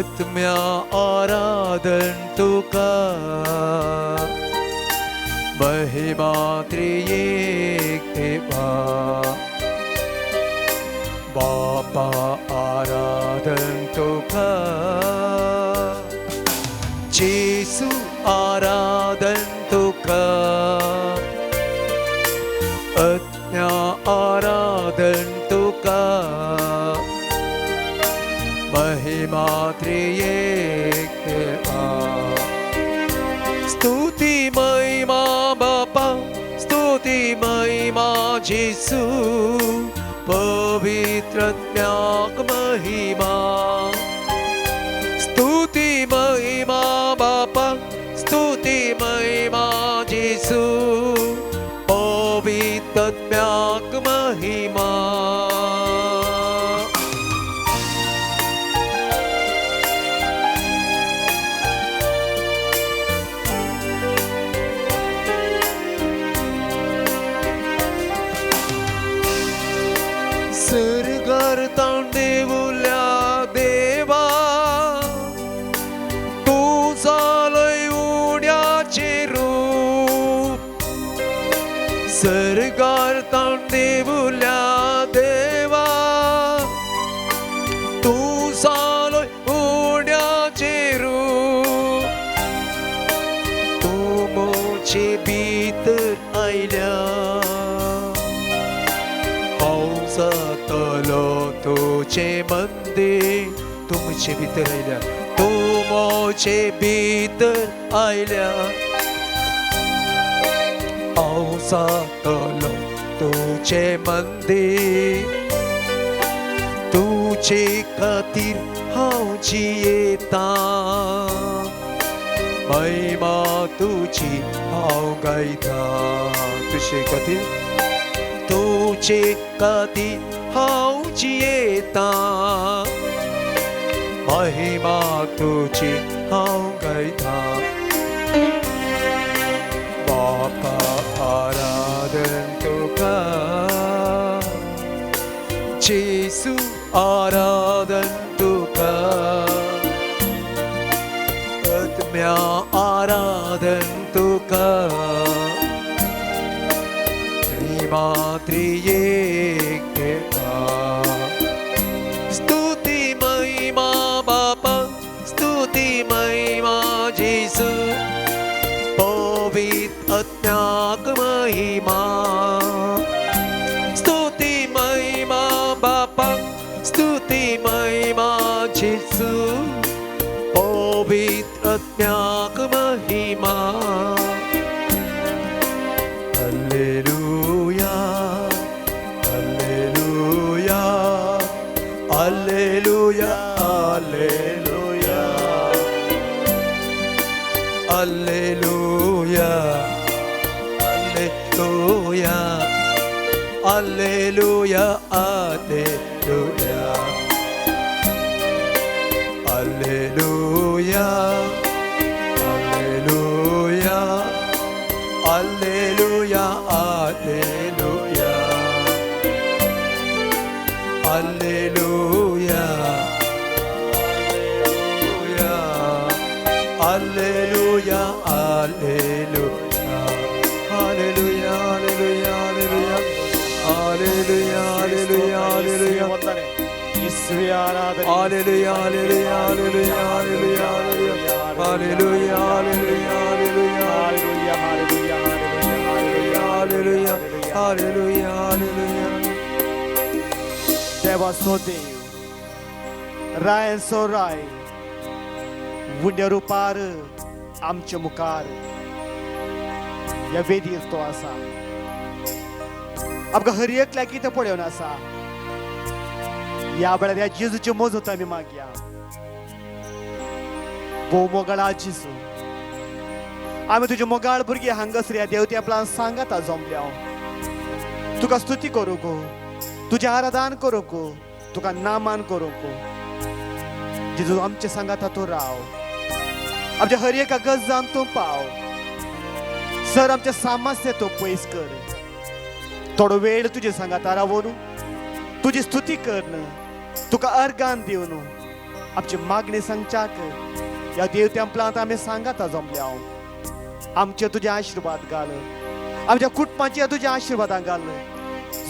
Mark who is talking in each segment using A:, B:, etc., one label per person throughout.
A: आत्म्या आराधन तुका, महिमा त्रियेक देवा। बापा आराधन तुका, जेसू आराधन तुका, आत्म्या आराधन तुका, महिमा त्रियेक देवा। स्तुती महिमा बापा, स्तुती महिमा जेसू, पवित्र आत्म्याक महिमा। स्तुती महिमा बापा, स्तुती महिमा जेसू, पवित्र आत्म्याक महिमा। सरगार तांडेवल्या देवा, तूं जालोय उड्याचें रूप। सरगार तांडेवल्या देवा, तूं जालोय उड्याचें रूप। तूं म्हजे भितर आयल्या, हांव जातलो तुजें मंदीर। तूं म्हजे भितर आयल्या, तूं म्हजे भितर आयल्या, हांव जातलो तुजें मंदीर। तुजे खातीर हांव जियेतां, महिमा तुजी हांव गायतां। तुजे खातीर, तुजे खातीर हांव जियेतां, महिमा तुजी हांव गायतां। बापा आराधन तुका, जेसू आराधन तुका, आत्म्या आराधन तुका, महिमा त्रियेक देवा। स्तुती महिमा बापा, स्तुती महिमा जेसू, पवित्र आत्म्याक महिमा। स्तुती महिमा बापा, स्तुती महिमा जेसू, पवित्र आत्म्याक महिमा। Alleluia, alleluia, alleluia, alleluia, alleluia, alleluia, alleluia, alleluia, alleluia, alleluia, alleluia, alleluia, alleluia, alleluia, alleluia, alleluia, alleluia, alleluia, alleluia, alleluia,
B: ಯೇಸುವೇ ಆರಾಧನೆ.
A: Alleluia, alleluia, alleluia, alleluia, alleluia, alleluia, alleluia,
B: hallelujah, hallelujah, hallelujah,
A: alleluia, alleluia, alleluia.
B: देवाचो देव, रायांचो राय, उंड्या रुपार आमच्या मुखार ह्या वेदीर तो आसा। आमकां हर एकल्याक कितें पळोवन आसा। ह्या वेळार ह्या जेजूचे मोजत आमी मागया। भोव मोगाळा जेजू, आमी तुजे मोगाळ भुरगीं हांगासर ह्या देवते आपल्यान सांगाता जमल्या। तुका स्तुती करूंक, तुजें आराधन करूंक, तुका नामान करूंक। जेजू आमचे सांगाता तूं राव, आमच्या हर एका गजान तूं पाव। सर आमच्या सामस्य तूं पयस कर। थोडो वेळ तुजे सांगाता रावून तुजी स्तुती करन, तुका अर्गान दिवन आमची मागणी सांगच्याक ह्या देव तेंपलांत आमी सांगाता जमल्या. आमचे तुजे आशिर्वाद घाल, आमच्या कुटुंबाचेर तुज्या आशिर्वादां घाल.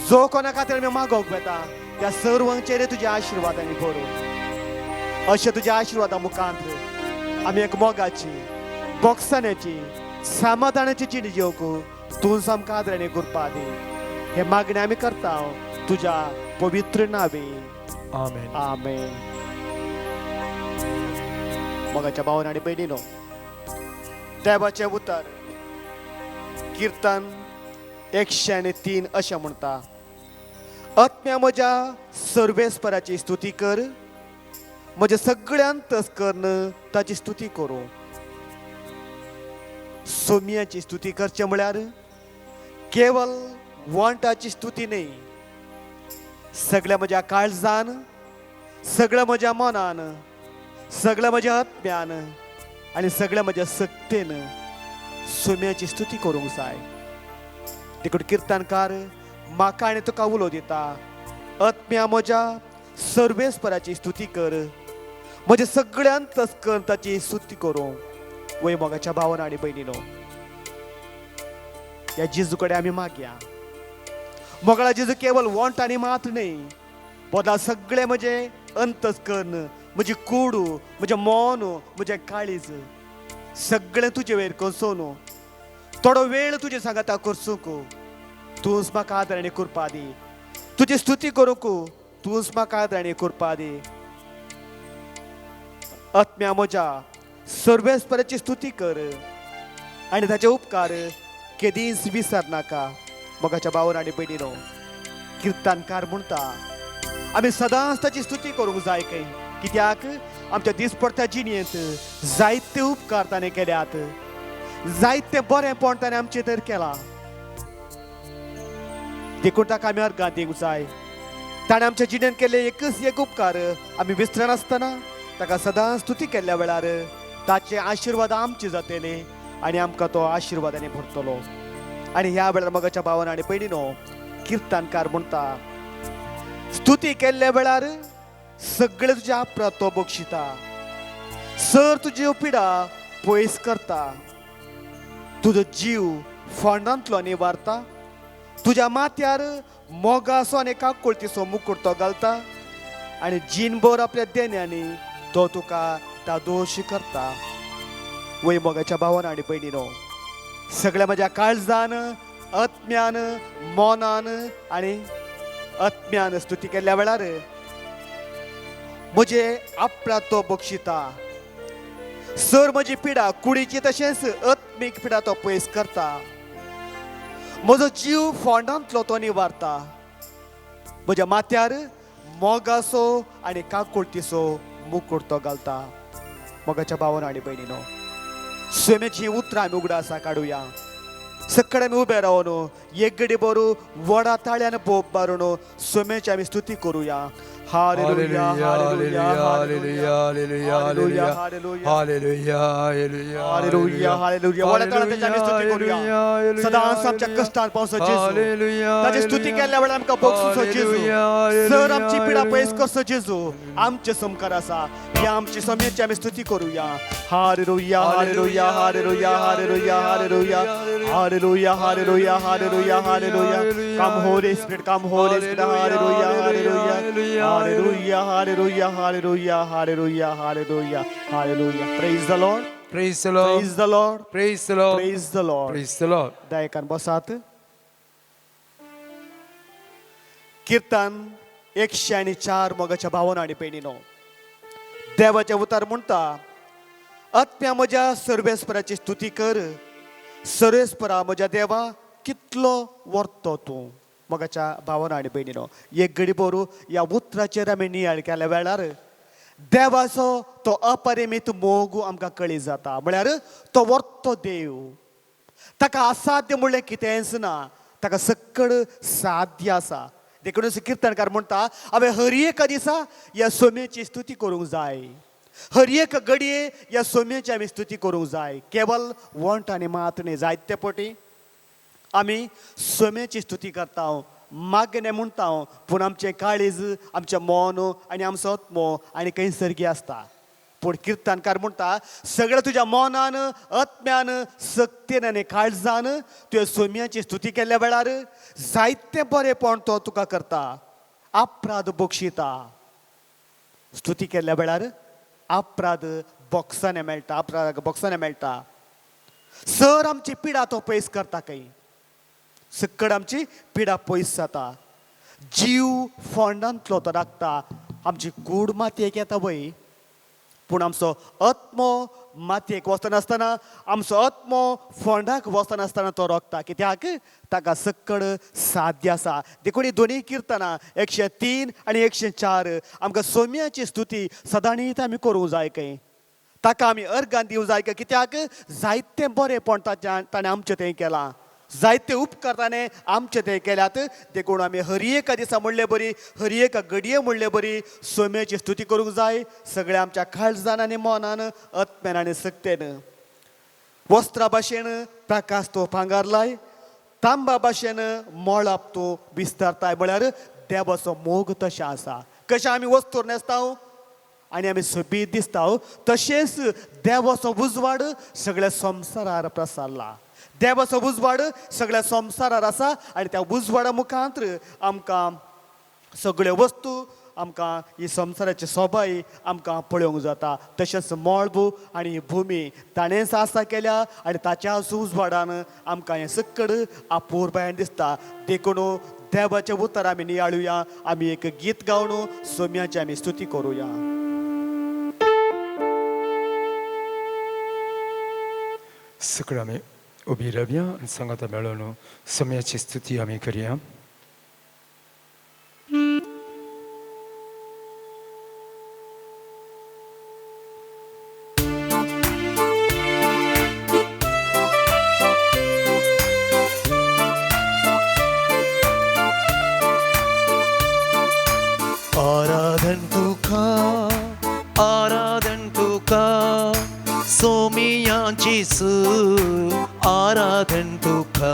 B: जो कोणा खातीर आमी मागोवंक वेता त्या सर्वांचेर तुज्या आशिर्वादांनी भरून अशें तुज्या आशिर्वादा मुखांत आमी एक मोगाची, बोगसाण्याची, समाधानाची जीण जेवंक तूं आमकां आदराणी करपा दी. हे मागणें आमी करता तुज्या पवित्र नावे.
A: आमेन.
B: आमेन. मोगाच्या भावन आनी भयणीनो, देवाचें उतर किर्तन 103 अशें म्हणटा, आत्म्या म्हज्या सर्वेस्पराची स्तुती कर, म्हज्या सगळ्यान तस्कर्न ताची स्तुती करूं. सोम्याची स्तुती करचें म्हळ्यार केवल वंटाची स्तुती न्हय, सगळ्या म्हज्या काळजान, सगळ्या म्हज्या मनान, सगळ्या म्हज्या आत्म्यान आनी सगळ्या म्हज्या सक्तेन सोम्याची स्तुती करूंक जाय. देखून किर्तनकार म्हाका आनी तुका उलो दिता, आत्म्या म्हज्या सर्वेस्पराची स्तुती कर, म्हज्या सगळ्यान तस्कर ताची स्तुती करूं. वय मोगाच्या भावान आनी भयणीनो, ह्या जेजू कडेन आमी मागया. मोगळा जेजू केवल वंट आनी मात्र न्हय, बदला सगळें म्हजें अंतस्कर्ण, म्हजी कूड, म्हजें मन, म्हजें काळीज सगळें तुजे वयर कसोवन थोडो वेळ तुजे सांगाता करसूंक तूंच म्हाका आदराणी करपा दी. तुजी स्तुती करूंक तूंच म्हाका आदराणी करपा दी. आत्म्या म्हज्या सर्वेस्पराची स्तुती कर आनी ताचे उपकार केदींच विसर नाका. मोगाच्या भावन आनी भयणीनो, किर्तनकार म्हणटा आमी सदांच ताची स्तुती करूंक जाय खंय, कित्याक आमच्या दिसपडत्या जिणेंत जायते उपकार ताणें केल्यात, जायते बरेंपण ताणें आमचें तर केलां. देखून ताका आमी अर्गां दिवंक जाय. ताणें आमच्या जिणेंत केल्ले एकच एक उपकार आमी विसरनासतना ताका सदांच स्तुती केल्ल्या वेळार ताचे आशिर्वाद आमचे जातले आनी आमकां तो आशिर्वादांनी भरतलो. आनी ह्या वेळार मोगाच्या भावान आनी भयणीनो, किर्तनकार म्हणटा स्तुती केल्ल्या वेळार सगळे तुज्या अपराध तो बक्षिता, सर तुज्यो पिडा पयस करता, तुजो जीव फोंडांतलो निवारता, तुज्या माथ्यार मोगासो आनी काकुळतीचो मुकुट तो घालता आनी जीणभर आपल्या देण्यांनी तो तुका तादोश करता. वय मोगाच्या भावान आनी भयणीनो, सगळ्या म्हज्या काळजान, आत्म्यान, मनान आनी आत्म्यान स्तुती केल्ल्या वेळार म्हजे आपणाक तो बक्षिता, सर म्हजी पिडा कुडीची तशेंच आत्मीक पिडा तो पयस करता, म्हजो जीव फोंडांतलो तो निवारता, म्हज्या माथ्यार मोगासो आनी काकुळतीचो मुकुट तो घालता. मोगाच्या भावान आनी भयणीनो, सेमेची उतरां आमी उगडासा काडुया. सगळे आमी उबे रावन एक गडी बरो व्हडा ताळ्यान बोब मारून सोम्याची आमी स्तुती करुया. Hallelujah, hallelujah, hallelujah, hallelujah,
A: hallelujah, hallelujah,
B: hallelujah, hallelujah. व्हडा ताळ्यान त्याची आमी स्तुती करुया. सदांच आमच्या कश्टान पावसो जेजू, ताची स्तुती केल्ल्या वेळार आमकां बक्षिसो जेजू, सर आमची पिडा पयस करचो जेजू आमचे समकार आसा. ह्या आमची सोम्याची आमी स्तुती करुया. Hallelujah, hallelujah, hallelujah, hallelujah, hallelujah, hallelujah, hallelujah, hallelujah, hallelujah. Come Holy Spirit, come Holy Spirit. Hallelujah, hallelujah, hallelujah, hallelujah, hallelujah, hallelujah, hallelujah, hallelujah. Praise the Lord.
A: Praise the Lord.
B: Praise the Lord.
A: Praise the Lord.
B: Praise the Lord.
A: Praise the Lord.
B: दायकान बसात. किर्तन 104 मोगाच्या भावना आनी भयणीनो, देवाचें उतार म्हणटा, आत्म्या म्हज्या सर्वेस्पराची स्तुती कर, सर्वेस्परा म्हज्या देवा कितलो वर्तो तूं. मोगाच्या भावना आनी भयणीनो, एक घडी बरू ह्या उतराचेर आमी नियाळ केल्या वेळार देवाचो तो अपरिमीत मोग आमकां कळी जाता. म्हळ्यार तो वर्तो देव, ताका असाध्य म्हणलें कितेंच ना, ताका सक्कड साध्य आसा. देखून किर्तनकार म्हणटा हांवें हर एका दिसा ह्या सोम्याची स्तुती करूंक जाय, हर एक घडये ह्या सोम्याची आमी स्तुती करूंक जाय. केवल वंट आनी मात न्हय, जायते पटी आमी सोम्याची स्तुती करता. मागणें म्हणटा हांव, पूण आमचें काळीज, आमचें मन आनी आमचो आत्मो आनी खंय सर्गी आसता. पूण किर्तनकार म्हणटा सगळें तुज्या मनान, आत्म्यान, सक्तीन आनी काळजान तुवें सोम्याची स्तुती केल्ल्या वेळार जायतें बरेंपण तो तुका करता, अपराध बक्षिता. स्तुती केल्ल्या वेळार अपराध बॉक्सांनी मेळटा, अपराध बॉक्सांनी मेळटा. सर आमची पिडा तो पयस करता, खंय सक्कड आमची पिडा पयस जाता. जीव फोंडांतलो तो राखता. आमची कूड मातयेक येता वय, पूण आमचो आत्मो मातयेक वचनासतना, आमचो आत्मो फोंडाक वचनासतना तो रोखता. कित्याक ताका सक्कड साध्य आसा. देखून ही दोनूय किर्तनां 103 आनी 104 आमकां सोम्याची स्तुती सदांच आमी करूंक जाय खंय, ताका आमी अर्गान दिवंक जाय. कित्याक जायतें बरेंपण ताणें आमचें तें केलां, जायते उपकार ताणें आमचे ते केल्यात. देखून आमी हर एका दिसा म्हणले बरी, हर एका घडये म्हणले बरी सोम्याची स्तुती करूंक जाय सगळ्या आमच्या काळजान आनी मनान, आत्म्यान आनी सक्तेन. वस्त्रा भाशेन प्रकाश तो पांगारलाय, तांबा भाशेन मळाप तो विस्तारताय. म्हळ्यार देवाचो मोग तशें आसा. कशें आमी वस्तूर न्हेसता आनी आमी सोबीत दिसता, तशेंच देवाचो उजवाड सगळ्या संवसारार प्रसारला. देवाचो उजवाड सगळ्या संवसारार आसा आनी त्या उजवाडा मुखांत आमकां सगळ्यो वस्तू, आमकां ही संवसाराची सोबाय आमकां पळोवंक जाता. तशेंच मळब आनी भुमी ताणेंच आसा केल्या आनी ताच्या उजवाडान आमकां हें सक्कड अपुरबायेन दिसता. देखून देवाचें उतर आमी नियाळुया, आमी एक गीत गावन सोम्याची आमी स्तुती करुया.
A: सगळं आमी उबी रावया आनी सांगाता मेळोवन सोम्याची स्तुती आमी करया.
C: आराधन तुका, आराधन तुका, सोमिया जेसू, आराधन तुका,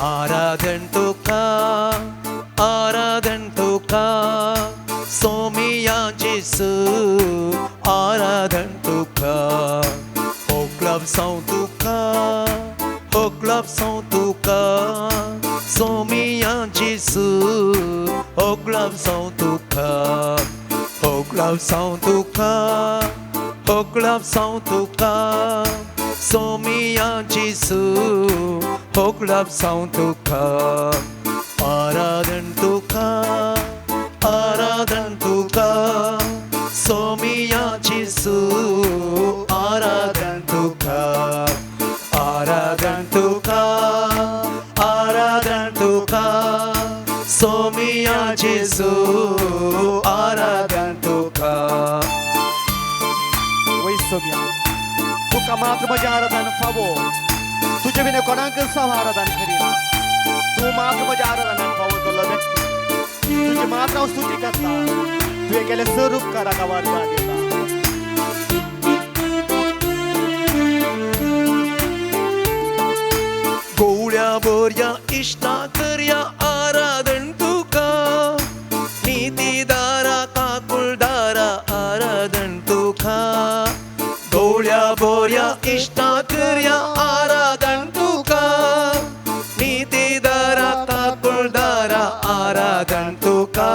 C: आराधन तुका, आराधन तुका, सोमिया जेसू, आराधन तुका. होकलब साव तुका, होकलब साव तुका, सोमिया जेसू, होकलब साव तुका, होकलब साव तुका, होकलब साव तुका, सोमिया जेसू, होकलब साव तुका. आराधन तुका, आराधन तुका, सोमिया जेसू, आराधन तुका, आराधन तुका, आराधन तुका, सोमिया जेसू, आराधन तुका.
B: वय सोम्या, तुका मात्र म्हजें आराधन फावो, तुजे विणे कोणाकच हांव आराधन करिना. तूं मात्र म्हज्या आराधनाक फावो जाल्लो व्यक्ती, तुजी मात्र हांव स्तुती करता. तुवें केलें सर उपकाराक हांव अर्गां दिता.
C: गोवळ्या बोरया इश्टा करया आराधन तुका, नितीदारा काकुळदारा आराधन तुका. गोवळ्या बोरया इश्टा करया आराधन तुका, नितीदारा काकुळदारा आराधन तुका,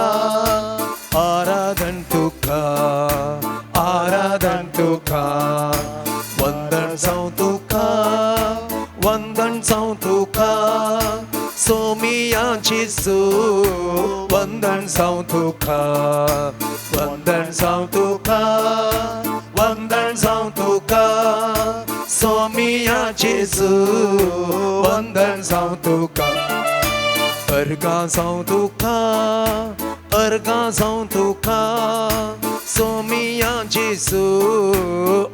C: आराधन तुका, आराधन तुका. वंदन जावं तुका, वंदन जावं तुका, सोमिया जेसू, वंदन जावं तुका, वंदन जावं तुका, वंदन जावं तुका, सोमिया जेसू, वंदन जावं तुका. अर्गां जावं तुका, अर्गां जावं तुका, सोमिया जेसू,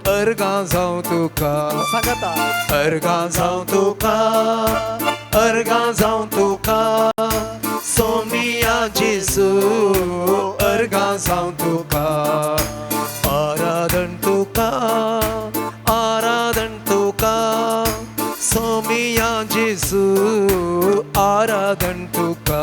C: अर्गां जावं तुका.
B: सांगता
C: अर्गां जावं तुका, अर्गां जावं तुका, सोमिया जेसू, अर्गां जावं तुका. आराधन तुका, आराधन तुका, सोमिया जेसू, आराधन तुका,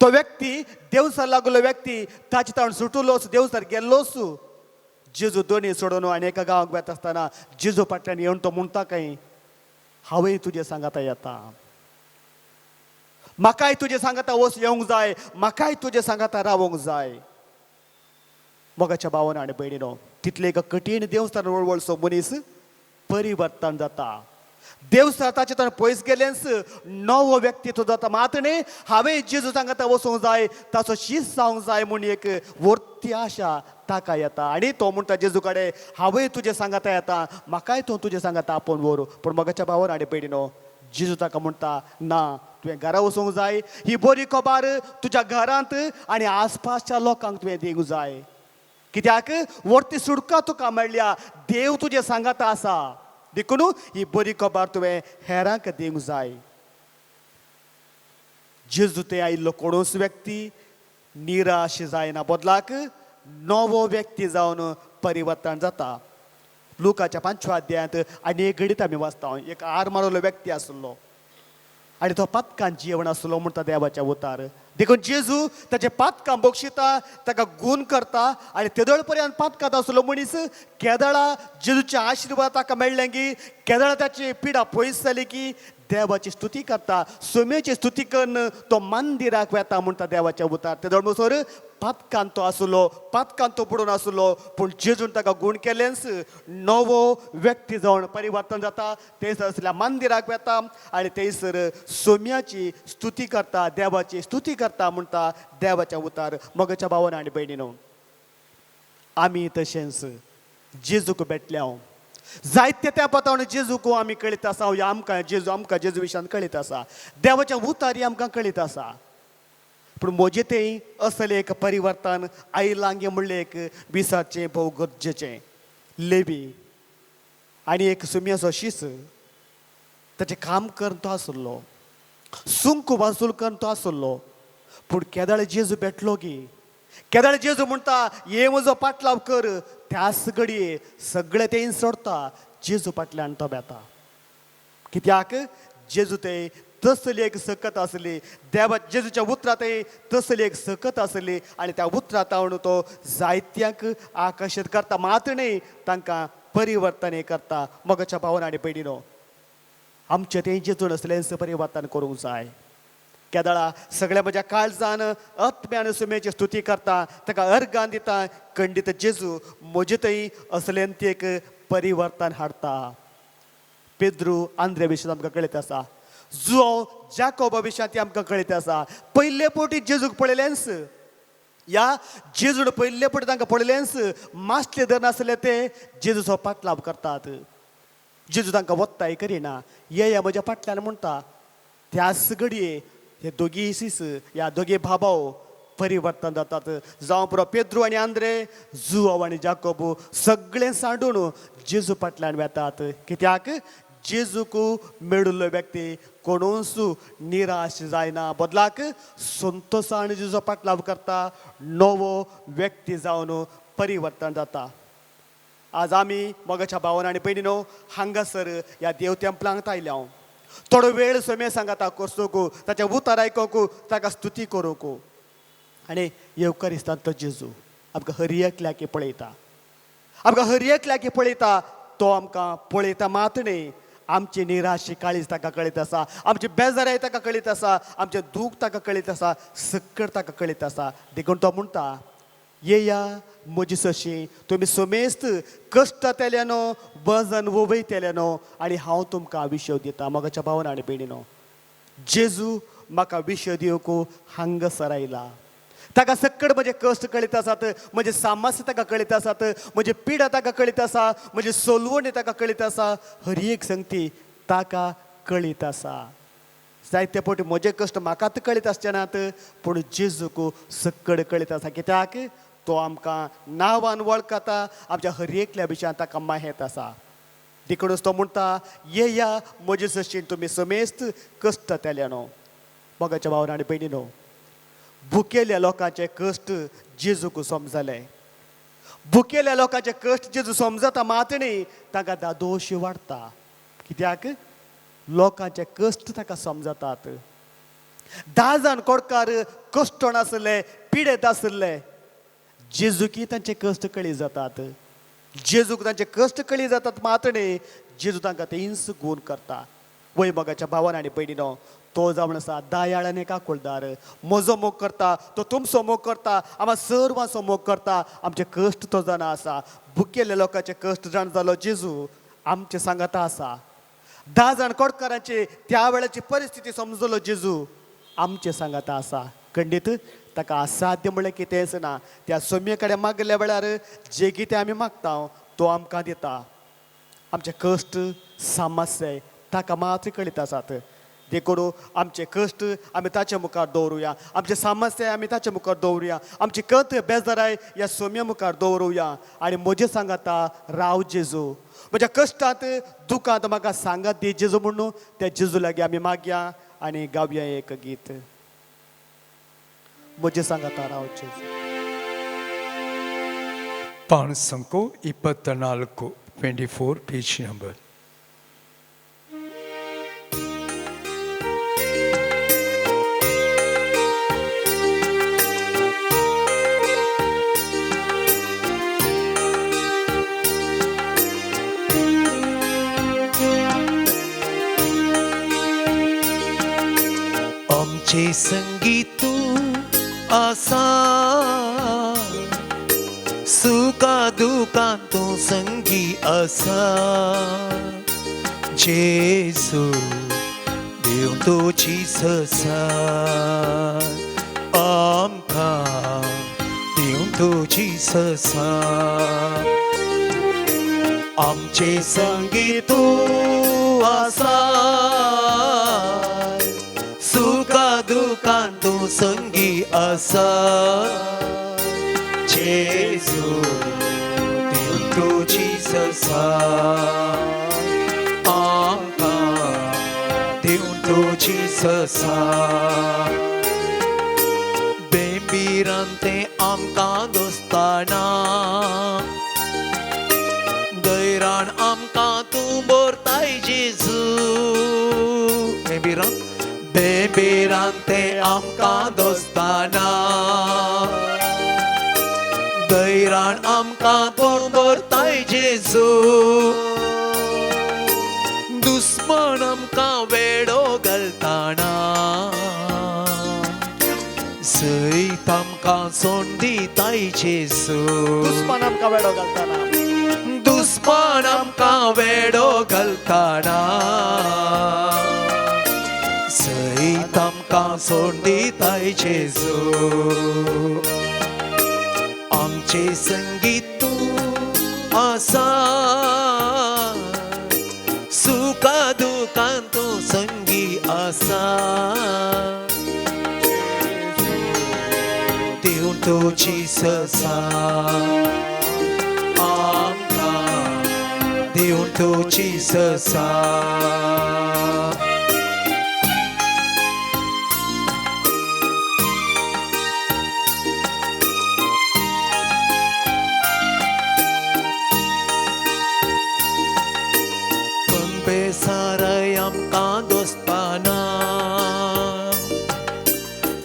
B: तो व्यक्ती देवसार लागलो व्यक्ती ताचे ताण सुटुलोस देवसार गेल्लोस. जेजू दोनी सोडून आनी एका गांवाक वेता आसतना जेजू फाटल्यान येवन तो म्हणटा काय, हांवूय तुजे सांगाता येता, म्हाकाय तुजे सांगाता वच येवंक जाय, म्हाकाय तुजे सांगाता रावंक जाय. मोगाच्या भावान आनी भयणीनो, तितले एक कठीण देवस्थान वळवळचो मनीस परिवर्तन जाता. देवस्थान ताचे ताण पयस गेलेंच नवो व्यक्ती तो जाता. मात न्ही हांवें जेजू सांगाता वचूंक जाय, ताचो शीस जावंक जाय म्हूण एक वर्ती आशा ताका येता. आनी तो म्हणटा जेजू कडेन, हांवूय तुजे सांगाता येता, म्हाकाय तूं तुजे सांगाता आपोवन व्हर. पूण मोगाच्या भावान आनी भयणीनो, जेजू ताका म्हणटा, ना, तुवें घरा वचूंक जाय, ही बरी खबर तुज्या घरांत आनी आसपासच्या लोकांक तुवें दिवंक जाय. कित्याक वर्ती सुटका तुका मेळ्ळ्या, देव तुजे सांगाता आसा, देखून ही बरी खबर तुवें हेरांक दिवंक जाय. जेजू ते आयिल्लो कोणूच व्यक्ती निराश जायना, बदलाक नवो व्यक्ती जावन परिवर्तन जाता. लुकाच्या 5व्या अध्यायांत आनी एक घडीत आमी वाचता, एक आर मारलो व्यक्ती आसलो आनी तो पातकान जियेवन आसलो म्हणटा देवाच्या उतार. देखून जेजू ताचे पातकां बक्षिता, ताका गूण करता आनी तेदळ पर्यंत पातकांत आसलो मनीस केदळा जेजूचे आशिर्वाद ताका मेळ्ळें की, केदळा ताची पिडा पयस जाली की देवाची स्तुती करता, सोम्याची स्तुती करून तो मंदिराक वेता म्हणटा देवाच्या उतार. तेदळ म्हणसर पातकान तो आसलो, पातकान तो बुडून आसलो, पूण जेजून ताका गूण केलेंच नवो व्यक्ती जावन परिवर्तन जाता. थंयसर आसल्या मंदिराक वेता आनी थंयसर सोम्याची स्तुती करता, देवाची स्तुती करता म्हणटा देवाच्या उतार. मोगाच्या भावान आनी भयणीनो, आमी तशेंच जेजूक भेटल्या जायते त्या पतावन जेजूक आमी कळीत आसा, या आमकां जेजू, आमकां जेजू विशयान कळीत आसा, देवाच्या उतारी आमकां कळीत आसा. पूण म्हजें तें असलें एक परिवर्तन आयलांगे म्हणलें एक विसाचें भोव गरजेचें. लेवी आनी एक सुम्याचो शीस ताचें काम करून तो आसलो, सुंक वासूल करून तो आसलो. पूण केदळ जेजू भेटलो की, केदळ जेजू म्हणटा ये म्हजो पाटलाव कर, त्याच घडये सगळें तें सोडता, जेजू फाटल्यान तो बेता. कित्याक जेजू ते तसली एक सकत आसली, देवा जेजूच्या उतरां ते तसली एक सकत आसली आनी त्या उतरां तावन तो जायत्यांक आकर्शीत करता, मात न्ही तांकां परिवर्तन करता. मोगाच्या भावान आनी भयणीनो, आमचें तें जेजून असलेंच परिवर्तन करूंक जाय. केदळा सगळ्या म्हज्या काळजान आत्म्यान सुमेची स्तुती करता, ताका अर्गान दिता, खंडीत जेजू म्हजे थंय असलें ती एक परिवर्तन हाडटा. पेद्रू आंद्रे विशयांत आमकां कळीत आसा, जुआंव जाकोबा विशयांत ती आमकां कळीत आसा. पयले पवटी जेजूक पळयलेंच, या जेजून पयले पवटी तांकां पळयलेंच, मासले धरनासले ते जेजूचो पाटलाव करतात. जेजू तांकां वत्ताय करिना, येया म्हज्या फाटल्यान म्हणटा. त्याच घडये हे दोगी सीस ह्या दोगी भाबाव परिवर्तन जातात. जावं पुरो पेद्रू आनी आंद्रे, जुआंव आनी जाकोब सगळें सांडून जेजू फाटल्यान वेतात. कित्याक जेजूक मेळिल्लो व्यक्ती कोणूच निराश जायना, बदलाक संतोशान जेजूचो पाटलाव करता, नवो व्यक्ती जावन परिवर्तन जाता. आज आमी मोगाच्या भावान आनी भयणीनो हांगासर ह्या देव तेंपलांक आयल्या हांव थोडो वेळ सोमे सांगाता कोसोकू, ताच्या उतार आयकोंक, ताका स्तुती करूंक. आनी येवकारिस्तान तो जेजू आमकां हर एकल्याक पळयता, आमकां हर एकल्याक पळयता. तो आमकां पळयता मात न्ही, आमची निराशी काळीज ताका कळीत आसा, आमची बेजाराय ताका कळीत आसा, आमचें दूख ताका कळीत आसा, सक्कड ताका कळीत आसा. देखून तो म्हणटा, येया म्हजी सशी तुमी समेस्त कश्ट तेल्यानो, वजन वयतेल्यानो, आनी हांव तुमकां विशय दिता. मोगाच्या भावान आनी भयणीनो, जेजू म्हाका विशय दिवंक हांगासर आयला. ताका सक्कड म्हजे कश्ट कळीत आसात, म्हजे सामस्य ताका कळीत आसात, म्हजे पिडा ताका कळीत आसा, म्हजे सोलवणी ताका कळीत आसा, हर एक संगती ताका कळीत आसा. जायते फावटी म्हजे कश्ट म्हाकाच कळीत आसचे नात, पूण जेजूक सक्कड कळीत आसा. कित्याक तो आमकां नांवान वळखता, आमच्या हर एकल्या विशयांत ताका माहेत आसा. देखूनच तो म्हणटा, येया म्हजे सशीन तुमी समेस्त कश्ट तेल्यानो. मोगाच्या भावान आनी भयणीनो, भुकेल्या लोकांचे कश्ट जेजूक समजले, भुकेल्या लोकांचे कश्ट जेजू समजता मात न्ही, तांकां दादोश वाडटा. कित्याक लोकांचे कश्ट ताका समजतात. 10 जाण कोडकार कश्टण आसले, पिडेत आसले. जेजूकी तांचे कश्ट कळी जातात, जेजूक तांचे कश्ट कळी जातात मात्र न्ही, जेजू तांकां ते गुण करता. वय मोगाच्या भावान आनी भयणीनो, तो जावन आसा दयाळ आनी काकुळदार. म्हजो मोग करता तो, तुमचो मोग करता, आमकां सर्वांचो मोग करता. आमचे कश्ट तो जाणा आसा. भुकेल्ल्या लोकांचे कश्ट जाण जालो जेजू आमचे सांगाता आसा. 10 जाण कोडकारांची त्या वेळाची परिस्थिती समजलो जेजू आमचे सांगाता आसा. खंडीत ताका असाध्य म्हणल्यार कितेंच ना. त्या सोम्ये कडेन मागल्या वेळार जे कितें आमी मागता तो आमकां दिता. आमचे कश्ट समस्या ताका मात्र कळीत आसात. देखून आमचे कश्ट आमी ताचे मुखार दवरुया, आमचे समस्या आमी ताचे मुखार दवरुया, आमची कत बेजाराय ह्या सोम्या मुखार दवरुया. आनी म्हजें सांगाता राव जेजू, म्हज्या कश्टांत दुखांत म्हाका सांगात दी जेजू म्हणून त्या जेजू लागीं आमी मागया आनी गावया एक गीत. म्हजें सांगाता राव जेजू.
A: पान संको 24, 24 पेज नंबर.
C: आमचे संगीत आसा, सुखा दुखान तूं संगी आसा. जेजू देव तुजी ससाय, आमकां देव तुजी ससाय. आमचे संगी तूं आसा, सुखा दुखान तूं संगी आसा. जेजू देव तुजी ससाय, आमकां देव तुजी ससाय. बेंबिरांते आमकां दोस्ताना, दैरान आमकां तूं बोरताय जेजू. बेंबिरांत बेंबिरांते आमकां दोस्ताना, दैरान आमकां तूं बोरताय जेजू. दुस्मन आमकां वेडो घालताना, सयत आमकां सोंड दिताय जेजू.
B: दुस्मान आमकां वेडो घालताना,
C: दुस्मान आमकां वेडो घालताना, सयत आमकां सोंड दिताय जेजू. आमचे संगीत तूं आसा, सुखा दुखान तूं संगी आसा. देव तुजी ससाय, आमकां देव तुजी ससाय. साराय आमकां दोस्ताना,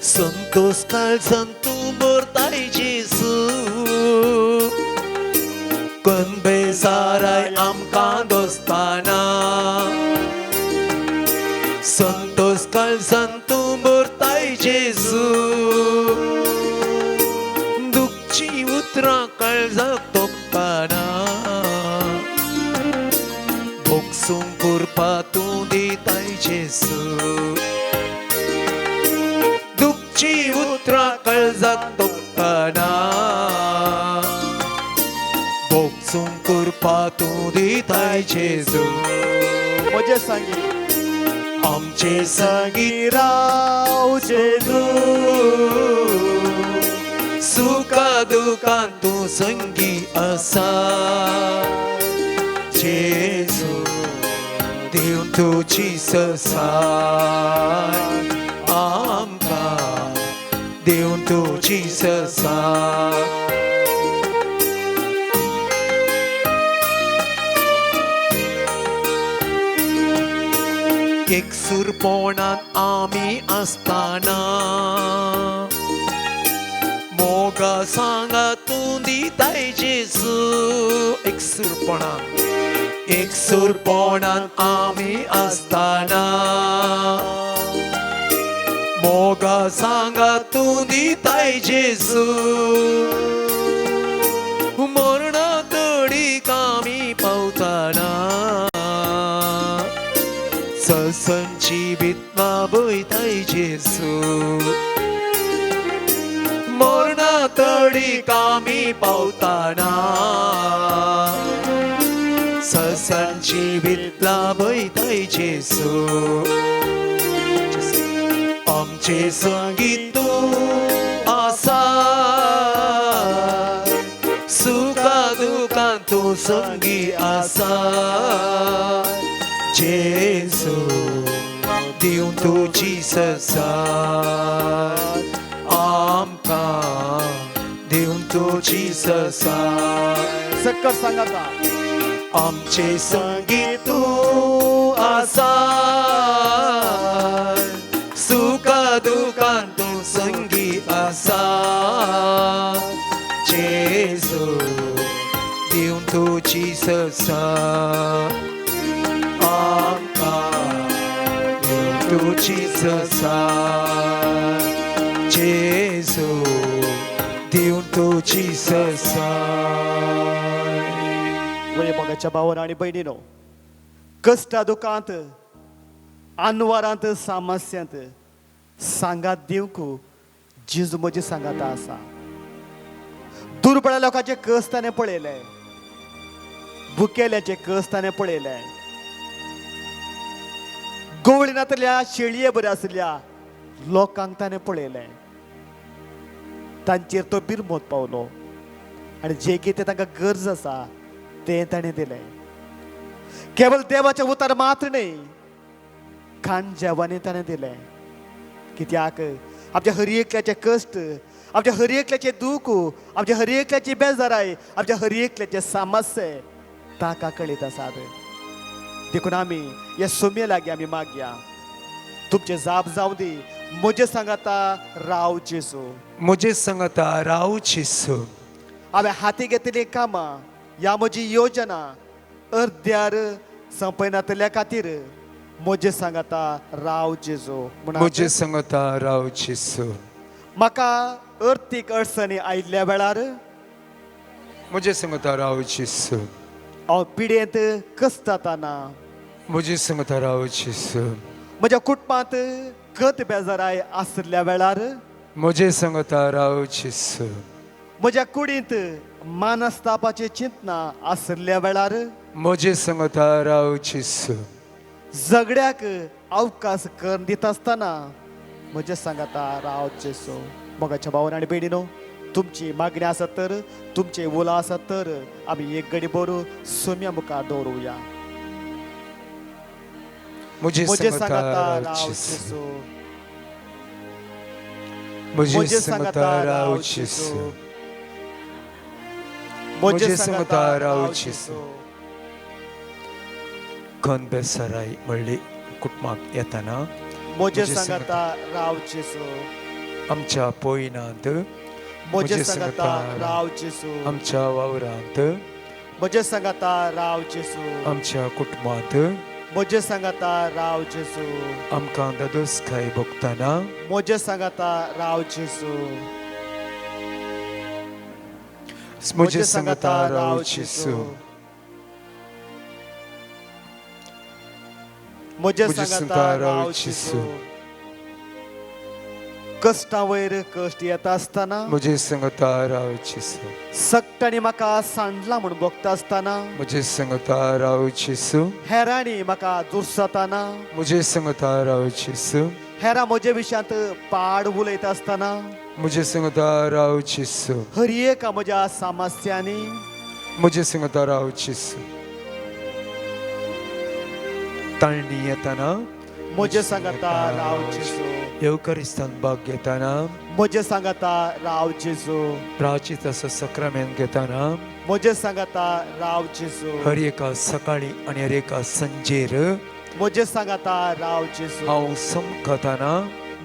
C: संतोष काळजान तूं भरताय जेजू. कनबेसाराय आमकां दोस्ताना, संतोष काळजान तूं भरताय जेजू. दुखची उतरां काळजाक तोपताना, भोगसूंक कृपा तूं दिताय जेजू. दुखची उतरां काळजाक तोपताना, भोगसूंक कृपा तूं दिताय जेजू.
B: म्हजें सांगी
C: आमचे संगी
B: राव जेजू,
C: सुखा दुखान तूं संगी आसा. जेजू देव तुजी ससाय, आमकां देव तुजी ससाय. एकसूरपणान आमी आसतना मोगा सांगा तूं दिताय जेजू एकसूरपणान एकसूरपणान आमी आसतना मोगा सांगा तूं दिताय जेजू मरणा तडीक आमी पावतना ससंची बितमा बयताय जेजू मरणा तडीक आमी पावतना ससांची बितला बयताय जेजू आमचे संगीत तूं आसा सुखा दुखान तूं संगी आसा जेजू दिवन तुजी ससाय आमकां दिवन तुजी ससाय
B: सक्कर सांगाता
C: आमचे संगी तूं आसा सुखा दुखान तूं संगी आसा जेजू दिवन तुजी ससाय आमकां दिवन तुजी ससाय जेजू दिवन तुजी ससाय.
B: वय मोगाच्या भावान आनी भयणीनो, कश्टा दुखांत आनवारांत सामस्यांत सांगात दिवंक जेजू म्हजी सांगाता आसा. दुर्बळ लोकांचे कस ताणें पळयले, भुकेल्याचे कस ताणें पळयले, गवळी नातल्या शेळये बऱ्या आसल्या लोकांक ताणें पळयलें, तांचेर तो बिरमोत पावलो आनी जे कितें तांकां गरज आसा तें ताणें दिलें. केवल देवाचें उतर मात्र न्हय, खाण जेवणूय ताणें दिलें. कित्याक आमच्या हर एकल्याचे कश्ट, आमच्या हर एकल्याचें दूख, आमच्या हर एकल्याची बेजाराय, आमच्या हर एकल्याचे समस्ये ताका कळीत आसात. देखून आमी ह्या सोम्ये लागीं आमी मागया, तुमचें जाप जावं दी, म्हजें सांगाता राव जेजू.
C: म्हजे सांगाता राव जेजू.
B: हांवें हाती घेतिल्लीं कामां ह्या म्हजी योजना अर्द्यार संपयनातल्या खातीर म्हजें सांगाता राव जेजू.
A: म्हजे सांगाता राव जेजू.
B: म्हाका अर्थीक अडचणी आयिल्ल्या वेळार
A: म्हजे सांगाता राव जेजू.
B: हांव पिडेंत कसताना
A: म्हजे सांगाता राव जेजू.
B: म्हज्या कुटुंबांत गत बेजाराय आशिल्ल्या वेळार
A: म्हजे सांगाता राव जेजू.
B: म्हज्या कुडींत मानस्तापाची चिंतना आशिल्ल्या वेळार
A: म्हजे सांगाता राव जेजू.
B: झगड्याक अवकाश करून दिता आसतना म्हजे सांगाता राव जेजू. मोगाच्या भावान आनी भयणीनो, तुमची मागणी आसत तर, तुमचे उलो आसत तर आमी एक गडी बरू सोम्या मुखार दवरुया.
A: म्हजे
B: म्हजे
A: सांगाता
B: सांगाता
A: राव
B: राव
A: जेजू.
B: जेजू.
A: म्हजे सांगाता राव जेजू.
B: म्हजे सांगाता राव जेजू.
A: खन बेसराय म्हणली कुटुंबाक येताना
B: म्हजे सांगाता राव जेजू.
A: आमच्या पोयनांत
B: म्हजे सांगाता राव जेजू.
A: आमच्या वावरांत
B: म्हजे सांगाता राव जेजू.
A: आमच्या कुटुंबांत
B: म्हजे सांगाता राव जेजू.
A: आमकां दादोसकाय भोगतना
B: म्हजे सांगाता राव जेजू.
A: म्हजे सांगाता राव जेजू.
B: म्हजे
A: म्हजे
B: सांगाता राव
A: जेजू.
B: जेजू. कश्टा वयर कश्ट येता आसतना
A: म्हजे सांगाता राव जेजू.
B: सक्टांनी म्हाका सांडला म्हूण भोगता आसतना
A: म्हजे सांगाता राव जेजू.
B: हेरांनी म्हाका दुर्सताना
A: म्हजे सांगाता राव जेजू.
B: हेरां म्हजे विशयांत पाड उलयता आसतना
A: म्हजे सांगाता राव जेजू.
B: हर एका म्हज्या समस्यांनी
A: म्हजे सांगाता राव जेजू. ताळणी येताना
B: म्हजे सांगाता राव जेजू.
A: येवकारिस्तान भाग घेताना
B: म्हजे सांगाता राव जेजू.
A: प्राचिताचो सक्रामेंत घेताना
B: म्हजे सांगाता राव जेजू.
A: हर एका सकाळी आनी हर एका संजेर
B: म्हजे सांगाता राव जेजू.
C: हांव समकतना,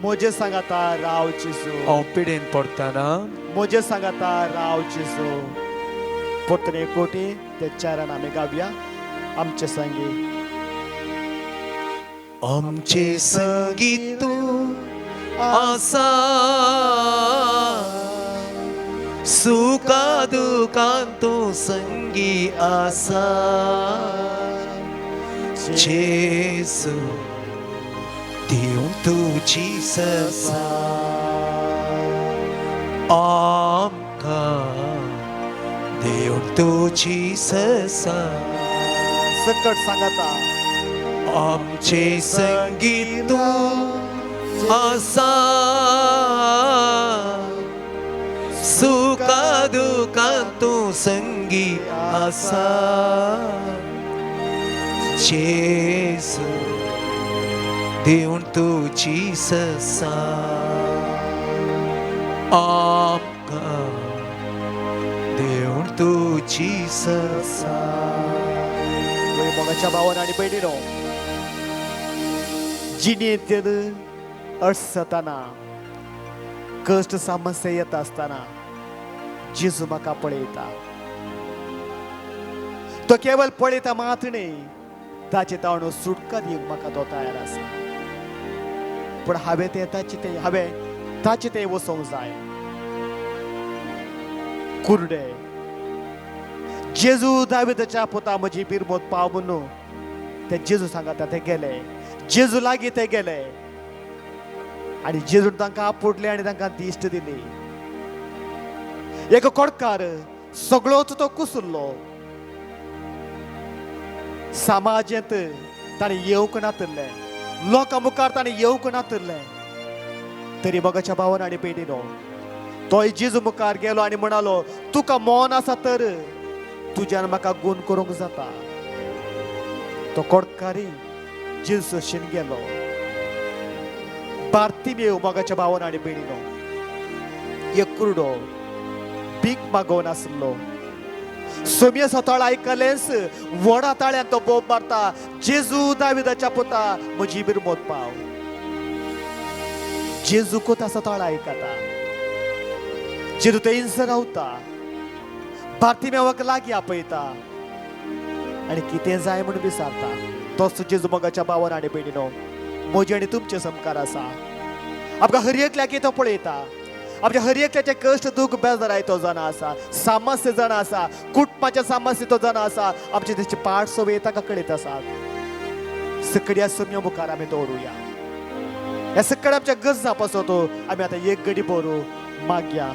B: म्हजे सांगाता राव जेजू.
C: हांव पिडेन पडटना,
B: म्हजे सांगाता राव जेजू. परतून एक कोटी ते चारान आमी गावया आमचे संगी.
C: आमचे संगीत तूं आसा, सुखा दुखान तूं संगी आसा. जेजू दिवं तुजी ससा आमकां, दिवं तुजी ससा.
B: सकट सांगाता.
C: आमचे संगीत तूं आसा, सुखा दुखान तूं संगी आसा. जेजू दिवन तुजी ससा आमकां, दिवन तुजी ससा.
B: वय मोगाच्या भावान आनी भयणीनो, जिणेंत अडसतना, कश्ट समस्या येता आसतना जेजू म्हाका पळयता. तो केवल पळयता मात न्ही, ताचे ताणू सुटका दिवंक म्हाका तो तयार आसा. पूण हांवें तें ताचे तें हांवें ताचे तें वचोंक जाय. कुर्डे जेजू दाविदाच्या पुता म्हजी बिरमोत पाव म्हणून ते जेजू सांगाता ते गेले. जेजू लागीं ते गेले आनी जेजून तांकां आपुडले आनी तांकां दिश्ट दिली. एक कोडकार सगळोच तो कुसुल्लो. समाजेंत ताणें येवंक नातिल्लें, लोकां मुखार ताणें येवंक नातिल्लें, तरी मोगाच्या भावान आनी भयणीनो तोय जेजू मुखार गेलो आनी म्हणालो, तुका मन आसा तर तुज्यान म्हाका गूण करूंक जाता. तो कोडकारी जेजू शीन गेलो. बार्तिमेव मोगाच्या भावान आनी भयणीनो एक कुरडो भीक मागोवन आसलो. सोमये सताळ आयकलेंच व्हडा ताळ्यान तो बोब मारता, जेजू दाविदाच्या पुता म्हजी बिरमोत पाव. जेजू कोता सताळ आयकता. जेजू थंयसर रावता, बार्तिमेवाक लागीं आपयता आनी कितें जाय म्हूण विचारता. तोच जेजू मोगाच्या भावान आनी भयणीनो म्हजे आनी तुमचे समकार आसा. आमकां हर एकल्याक तो पळयता. आमच्या हर एकल्याचे कश्ट दूख बेजाराय तो जाणा आसा, समस्या जाणा आसा, कुटुंबाच्या समस्या तो जाणा आसा. आमचे तेचे पाठ सवय ताका कळीत आसात. सकड्या सम्या मुखार आमी दवरुया. ह्या सगळ्या आमच्या गरजां पासत आमी आतां एक गडी बरो मागया.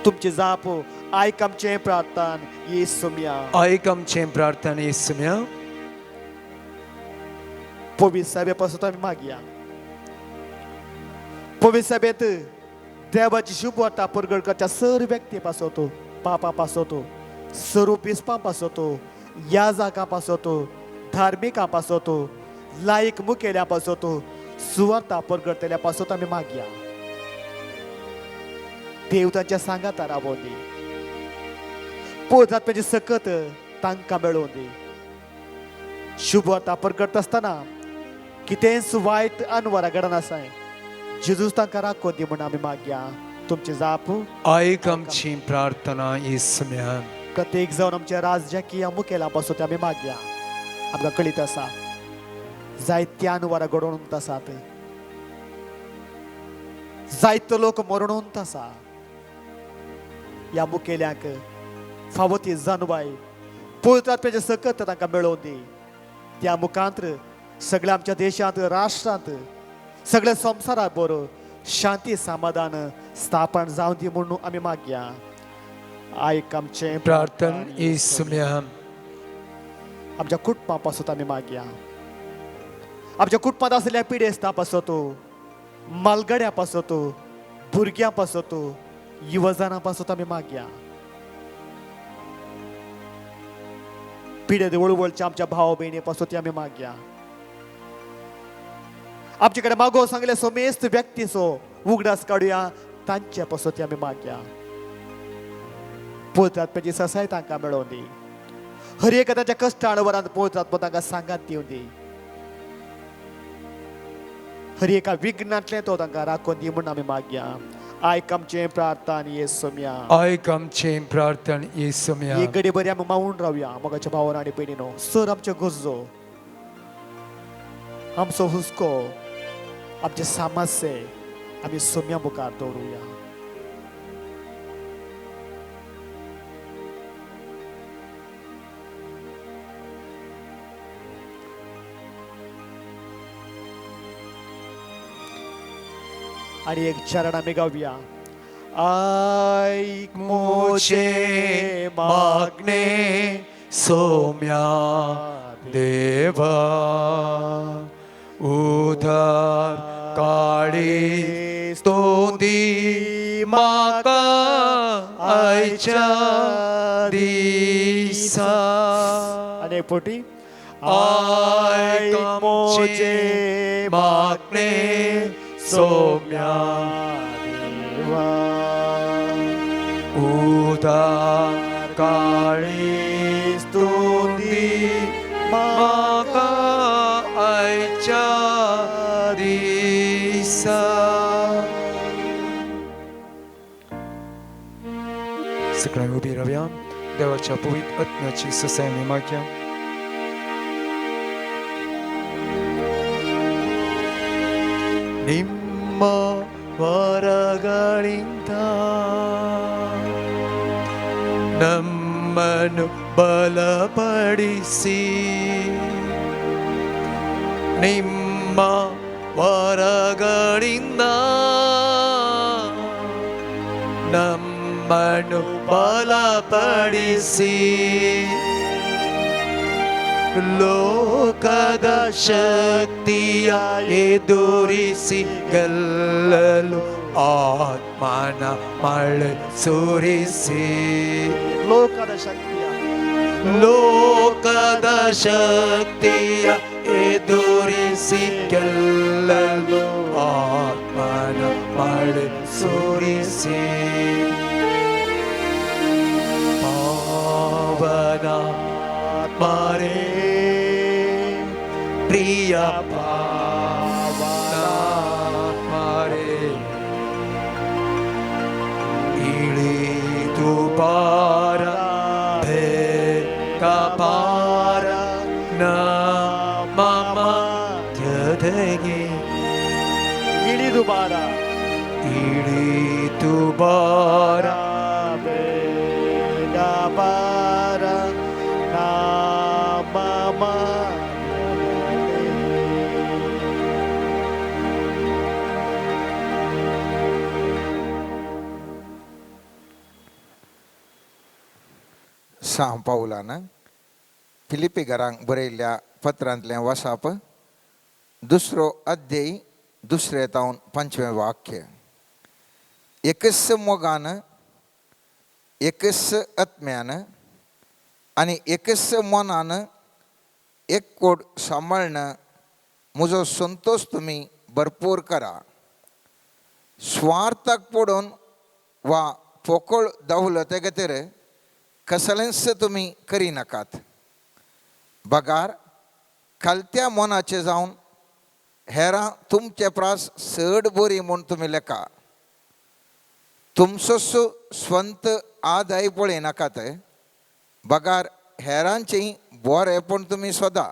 B: तुमची जाप आयक आमचें प्रार्थन येसुम्या.
C: आयक आमचें प्रार्थना येसुम्या.
B: पवित्र साहेबे पासत आमी मागया. पवित्र साहेबेत देवाची शुभ वार्ता परगट करच्या सर व्यक्ती पासत, पापा पासत, सर्व बिस्पां पासत, याजाकां पासत, धार्मिकां पासत, लायक मुखेल्या पासत, सुवार्ता परगटतल्या पासत आमी मागया. देव तांच्या सांगाता रावों दी. पवित्र आत्म्याची सकत तांकां मेळोवन दी. शुभ वार्ता परगट आसतना कितेंच वायट अनवरा घडनासाय जेजूस तांकां राखोन दी म्हूण आमी मागया. तुमची जाप
C: आयक आमची प्रार्थना येसुम्या.
B: प्रत्येक जावन आमच्या राजकीय मुखेला पासून आमी मागया. आमकां कळीत आसा जायत्या अनवरा घडोवन आसात, जायतो लोक मरणून आसा. ह्या मुखेल्यांक फावो ती जानवाय पवित्र आत्म्याचें सकत तांकां मेळोवन दी. त्या मुखांत सगळ्या आमच्या देशांत, राष्ट्रांत, सगळ्या संवसारात बरो शांती समाधान स्थापन जावं दी म्हणून आमी मागया. आयक आमचें
C: प्रार्थन येसुम्या.
B: आमच्या कुटुंबा पासत आमी मागया. आमच्या कुटुंबांत आसलेल्या पिडेस्तां पासत, मालगड्या पासत, भुरग्यां पासत, युवजनां पासत आमी मागया. पिडेत वळवळच्या आमच्या भाव भयणी पासत आमी मागया. आमचे कडेन मागो सांगले समेस्त व्यक्तीचो उगडास काडुया, तांचे पासत आमी मागया. पवित्र आत्म्याची ससाय तांकां मेळोवन दी. हर एका ताच्या कश्टान वरांत पवित्र आत्मो तांकां सांगात दिवं दी. हर एका विघ्नांतलें तो तांकां राखून दी म्हूण आमी मागया. आयक आमचें प्रार्थना ये सोम्या.
A: आयक आमचें प्रार्थन येसम्या.
B: एक घडी बरी आमी मावून रावया. मोगाच्या भावान आनी भयणीनो, सर आमच्यो गरजो, आमचो हुस्को, आमचे सामस्ये आमी सोम्या मुखार दवरुया. आनी एक चरण आमी गावया. आयक
C: मोचे मागणे सोम्या देवा, उधार काळी तोंदी माका आयच्या दिसा.
B: आनी एक पोटी.
C: आयक मोचे मागणे सोम्या
B: देवा,
C: उदार काळी स्तुती माका आयच्या दिसा.
A: सगळ्यांनी उबी रावया. देवाच्या पवित्र आत्म्याची ससाय आमी मागया.
C: ನಿಮ್ಮ ವರಗಳಿಂದ ನಮ್ಮನ್ನು ಬಲಪಡಿಸಿ, ನಿಮ್ಮ ವರಗಳಿಂದ ನಮ್ಮನ್ನು ಬಲಪಡಿಸಿ, ಲೋಕದ ಶಕ್ತಿಯ ಎದುರಿಸಿ ಗೆಲ್ಲಲು ಆತ್ಮನ ಮಳೆ ಸುರಿಸಿ.
B: ಲೋಕದ ಶಕ್ತಿಯ,
C: ಲೋಕದ ಶಕ್ತಿಯ ಎದುರಿಸಿ ಗೆಲ್ಲಲು ಆತ್ಮನ ಮಳೆ ಸುರಿಸಿ. ಪಾವನ ಆತ್ಮರೇ, ಪ್ರಿಯ ಪಾವನಾತ್ಮರೇ, ಇಳಿದು ಬಾರ ಬೇಗ ಬಾರ ನಮ್ಮ ಮಧ್ಯದಗೆ.
B: ಇಳಿದು ಬಾರ,
C: ಇಳಿದು ಬಾರ
B: ಬೇಗ ಬಾರ ನಮ್ಮ
D: सांव पावलान फिलिपी घरांक बरयल्ल्या पत्रांतलें वासाप, दुसरो अध्याय, दुसरें तावन पंचवें वाक्य. एकच मोगान, एकच आत्म्यान आनी एकच मनान एकवट सांबाळणं म्हजो संतोश तुमी भरपूर करा. स्वार्थाक पडून वा पोकळ दवलते खातीर कसलेंच तुमी करिनाकात, बगार खालत्या मनाचें जावन हेरां तुमचे प्रास चड बरी म्हूण तुमी लेखा. तुमचो स्वंत आदाय पळयनाकात, बगार हेरांचें बरेंपण तुमी सोदा.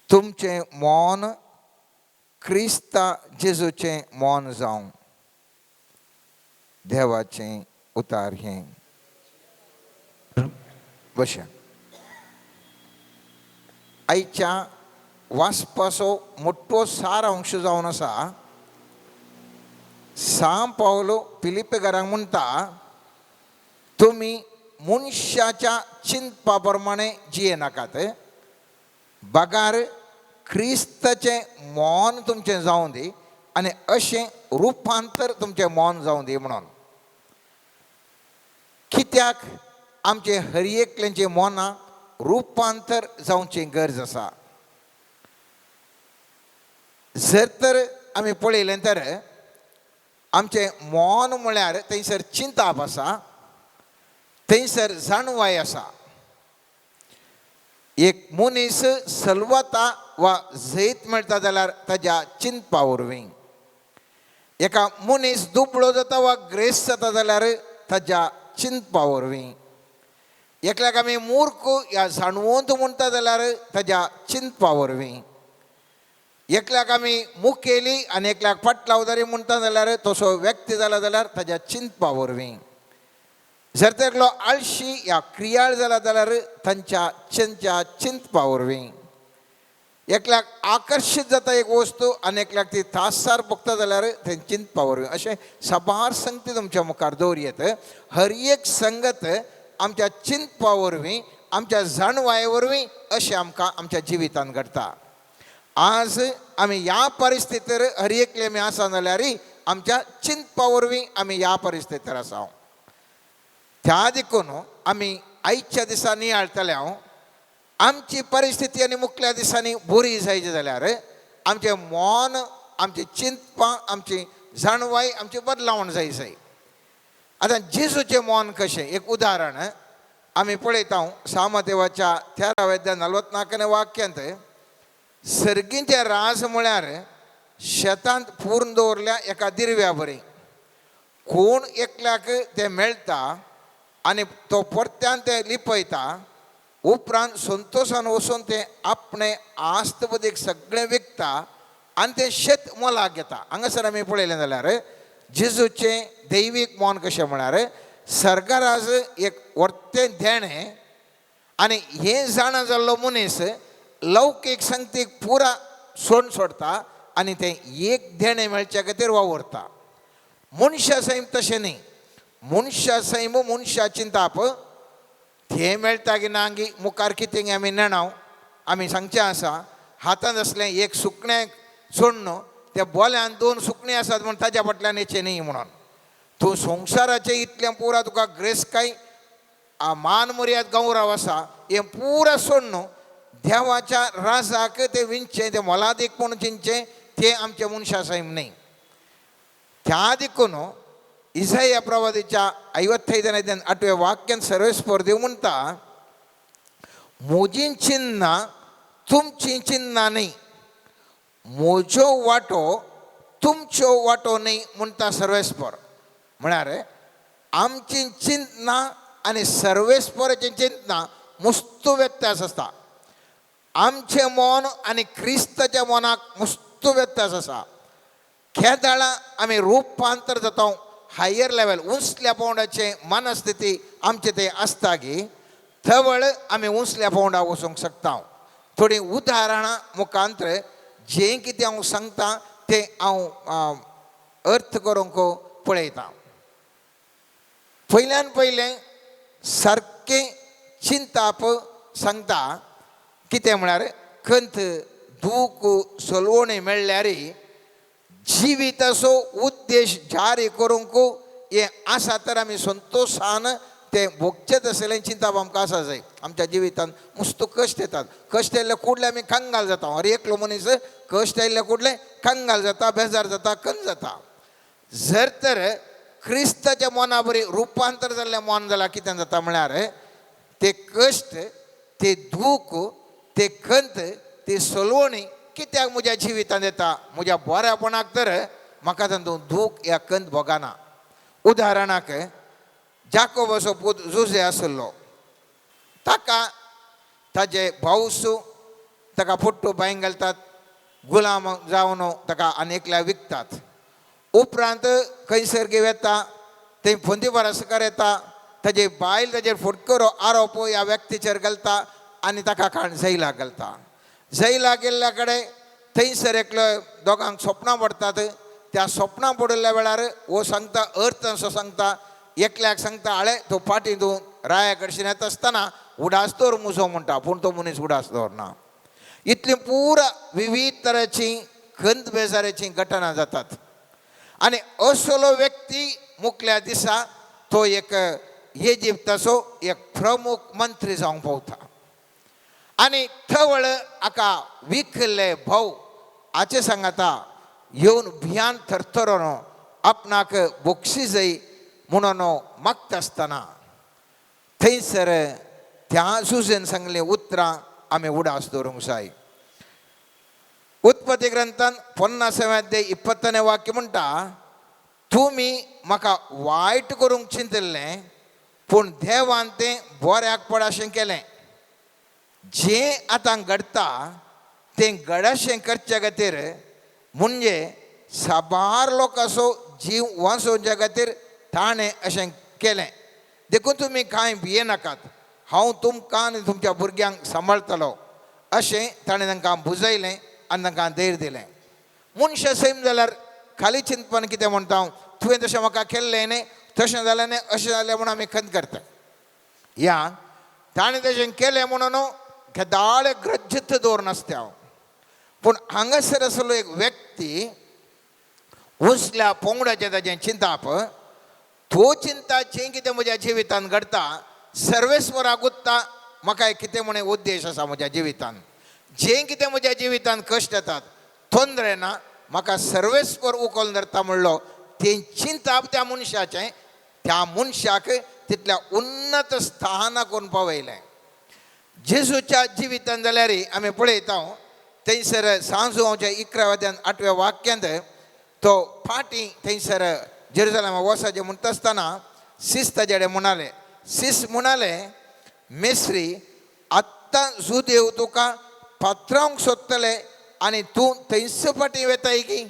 D: तुमचें मौन क्रिस्ता जेजूचें मौन जावं. देवाचें उतार हें. बशा आयच्या वाचपाचो मोठो सार अंश जावन आसा. सांव पावलो फिलिपेकारांक म्हणटा, तुमी मनशाच्या चिंतपा प्रमाणे जियेनाकात, बगार क्रिस्ताचें मौन तुमचें जावं दी आनी अशें रुपांतर तुमचें मौन जावं दी म्हणून. कित्याक आमचें हर एकल्याचें मनां रुपांतर जावचें गरज आसा. जर तर आमी पळयलें तर आमचें मौन म्हळ्यार थंयसर चिंताप आसा, थंयसर जाणवाय आसा. एक मनीस सलवता वा जैत मेळटा जाल्यार ताज्या चिंतपा वरवीं. एका मनीस दुबळो जाता वा ग्रेस जाता जाल्यार ताज्या चिंतपा वरवीं. एकल्याक आमी मूर्ख ह्या जाणवंत म्हणटा जाल्यार ताज्या चिंतपा वरवीं. एकल्याक आमी मुखेली आनी एकल्याक फाटलावदारी म्हणटा जाल्यार तसो व्यक्ती जाला जाल्यार ताज्या चिंतपा वरवीं. जर तर एकलो आळशी ह्या क्रियाळ जाला जाल्यार तांच्या चिंतपा वरवीं. एकल्याक आकर्शीत जाता एक वस्तू आनी एकल्याक ती तासार भोगता जाल्यार तें चिंतपा वरवीं. अशें साबार संगती तुमच्या मुखार दवरयेत. हर एक संगत आमच्या चिंतपा वरवीं, आमच्या जाणवाये वरवीं अशें आमकां आमच्या जिवितांत घडटा. आज आमी ह्या परिस्थितीर हर एकले आमी आसा जाल्यार आमच्या चिंतपा वरवीं आमी ह्या परिस्थितीर आसा. त्या देखून आमी आयच्या दिसा नियाळटले हांव आमची परिस्थिती आनी मुखल्या दिसांनी बरी जायची जाल्यार आमचें मन, आमचें चिंतपां, आमची जाणवाय, आमची बदलावण जाय जाय. आतां जेजूचें मन कशें एक उदाहरण आमी पळयता. सामदेवाच्या 13व्या 44 वाक्यांत सर्गींचें राज म्हळ्यार शेतांत पूर्ण दवरल्या एका दिरव्या बरी. कोण एकल्याक तें मेळटा आनी तो परत्यान तें लिपयता, उपरांत संतोशान वचून तें आपणें आस्त बुद्दीक सगळें विकता आनी तें शेत मोलाक घेता. हांगासर आमी पळयलें जाल्यार जेजूचें दैवीक मन कशें म्हळ्यार सर्गाराज एक वर्तें देणें आनी हें जाणा जाल्लो मनीस लौकीक संगतीक पुरा सोड सोडता आनी तें एक देणें मेळच्या खातीर वावुरता. मनशा सैम तशें न्ही. मनशा सैम मनशा चिंताप तें मेळटा की ना गी मुखार कितें आमी नेणाव. आमी सांगचें आसा हातांत आसलें एक सुकणें सोडून त्या बोल्यान 2 सुकणीं आसात म्हूण ताज्या फाटल्यान येचें न्ही म्हणून. तूं संवसाराचें इतलें पुरा तुका ग्रेसकाय मान मर्याद गौरव आसा हें पुरा सोडून देवाच्या राजाक तें विंचें, तें मोलादीक म्हूण चिंतचें तें आमचें मनशा सैम न्ही. त्या देखून इसाया प्रवादीच्या 55 8व्या वाक्यान सर्वेस्पर देव म्हणटा, म्हजीं चिन्नां तुमचीं चिन्नां न्ही, म्हज्यो वांटो तुमच्यो वांटो न्ही म्हणटा सर्वेस्पर. म्हळ्यार आमची चिंतना आनी सर्वेस्पराचीं चिंतना मुस्तू व्यत्यास आसता. आमचें मन आनी क्रिस्ताच्या मनाक मुस्तू व्यत्यास आसा. केदाळा आमी रुपांतर जाता हायर लेवल उंचल्या पावंड्याचें मनस्थिती आमचें तें आसता की थवळ आमी उंचल्या पावंड्यार वचूंक शकता. थोडीं उदाहरणां मुखांतर जें कितें हांव सांगता तें हांव अर्थ करूंक पळयता. पयल्यान पयलें सारकें चिंताप सांगता कितें म्हळ्यार खंत दूख सलवणी मेळ्ळ्यार जिविताचो उद्देश जारी करूंक हें आसा तर आमी संतोशान तें भोगचें आसलें चिंताप आमकां आसा जाय. आमच्या जिवितांत मुस्तू कश्ट येतात. कश्ट आयिल्ले कुडले आमी कंगाल जाता. हर एकलो मनीस कश्ट आयिल्ले कुडले कंगाल जाता, बेजार जाता, कंज जाता. जर तर क्रिस्ताच्या मना बरी रुपांतर जाल्लें मन जाल्यार कितें जाता म्हळ्यार ते कश्ट, ते दूख, ते खंत, ती सलवणी कित्याक म्हज्या जिवितांत येता? म्हज्या बऱ्यापणाक तर म्हाका तातूंत दूख या खंत भोगना. उदाहरणाक जाकोबाचो पूत जुजे आशिल्लो, ताका ताजे भावसू ताका फुट्टू बांय घालतात, गुलाम जावन ताका आनी एकल्या विकतात. उपरांत खंयसर वेता थंय फोंदीबारासकार येता, ताजी बायल ताजेर फुटकरो आरोप ह्या व्यक्तीचेर घालता आनी ताका काण जैलाक घालता. जैलाक गेल्ल्या कडेन थंयसर एकलो दोगांक सोपणां पडटात. त्या सोपणां पडिल्ल्या वेळार हो सांगता अर्थ असो सांगता, एकल्याक सांगता आळे तो फाटीं तूं राया कडशीन येता आसतना उडास दवर मुजो म्हणटा, पूण तो मनीस उडास दवरना. इतली पुरा विविध तरेची खंत बेजाराची घटना जातात. आनी असलो व्यक्ती मुखल्या दिसा तो एक इजिप्ताचो एक प्रमुख मंत्री जावंक पावता. आनी थवळ हाका विकल्ले भाव हाचे सांगाता येवन भियान थरथरोन आपणाक बोक्षी जाय म्हणून मागता आसतना थंयसर त्या जुजेन सांगलीं उतरां आमी उडास दवरूंक जाय. उत्पत्ती ग्रंथान 50व्या अध्याय 20 वाक्य म्हणटा, तुमी म्हाका वायट करूंक चिंतिल्लें पूण देवान तें बऱ्याक पड अशें केलें. जें आतां घडटा तें घडशें करच्या खातीर म्हणजे साबार लोकांचो जीव वांचोवच्या खातीर ताणें अशें केलें. देखून तुमी कांय भियेनाकात, हांव तुमकां आनी तुमच्या भुरग्यांक सांबाळटलो अशें ताणें तांकां बुजयलें आनी तांकां धैर्य दिलें. मनशां सैम जाल्यार खाली चिंतपान कितें म्हणटा हांव, तुवें तशें म्हाका केल्लें न्ही, तशें जालें न्ही, अशें जालें म्हूण आमी खंत करता. ह्या ताणें तशें केलें म्हणून केदाळे ग्रज्जत दवरनासता हांव. पूण हांगासर आसलो एक व्यक्ती उंचल्या पोंगडाचें ताजें चिंताप, तो चिंता जें कितें म्हज्या जिवितान घडटा सर्वेस्वराक गुत्ता म्हाका कितें म्हण उद्देश आसा म्हज्या जिवितान, जें कितें म्हज्या जिवितान कश्ट येतात तोंदरे ना म्हाका सर्वेस्वर उखल धरता म्हणलो तें चिंताप त्या मनशाचें त्या मनशाक तितल्या उन्नत स्थानाक करून पावयलें. जेजूच्या जिवितान जाल्यार आमी पळयता थंयसर सांजुवाच्या 11व्या 8व्या वाक्यांत तो फाटीं थंयसर जेरुजलमा वसाचें म्हणटा आसतना सीस ताजे म्हणाले, सीस म्हणाले, मेस्त्री आत्तां जुदेव तुका पात्रावंक सोदतले आनी तूं थंयस फाटीं वेताय की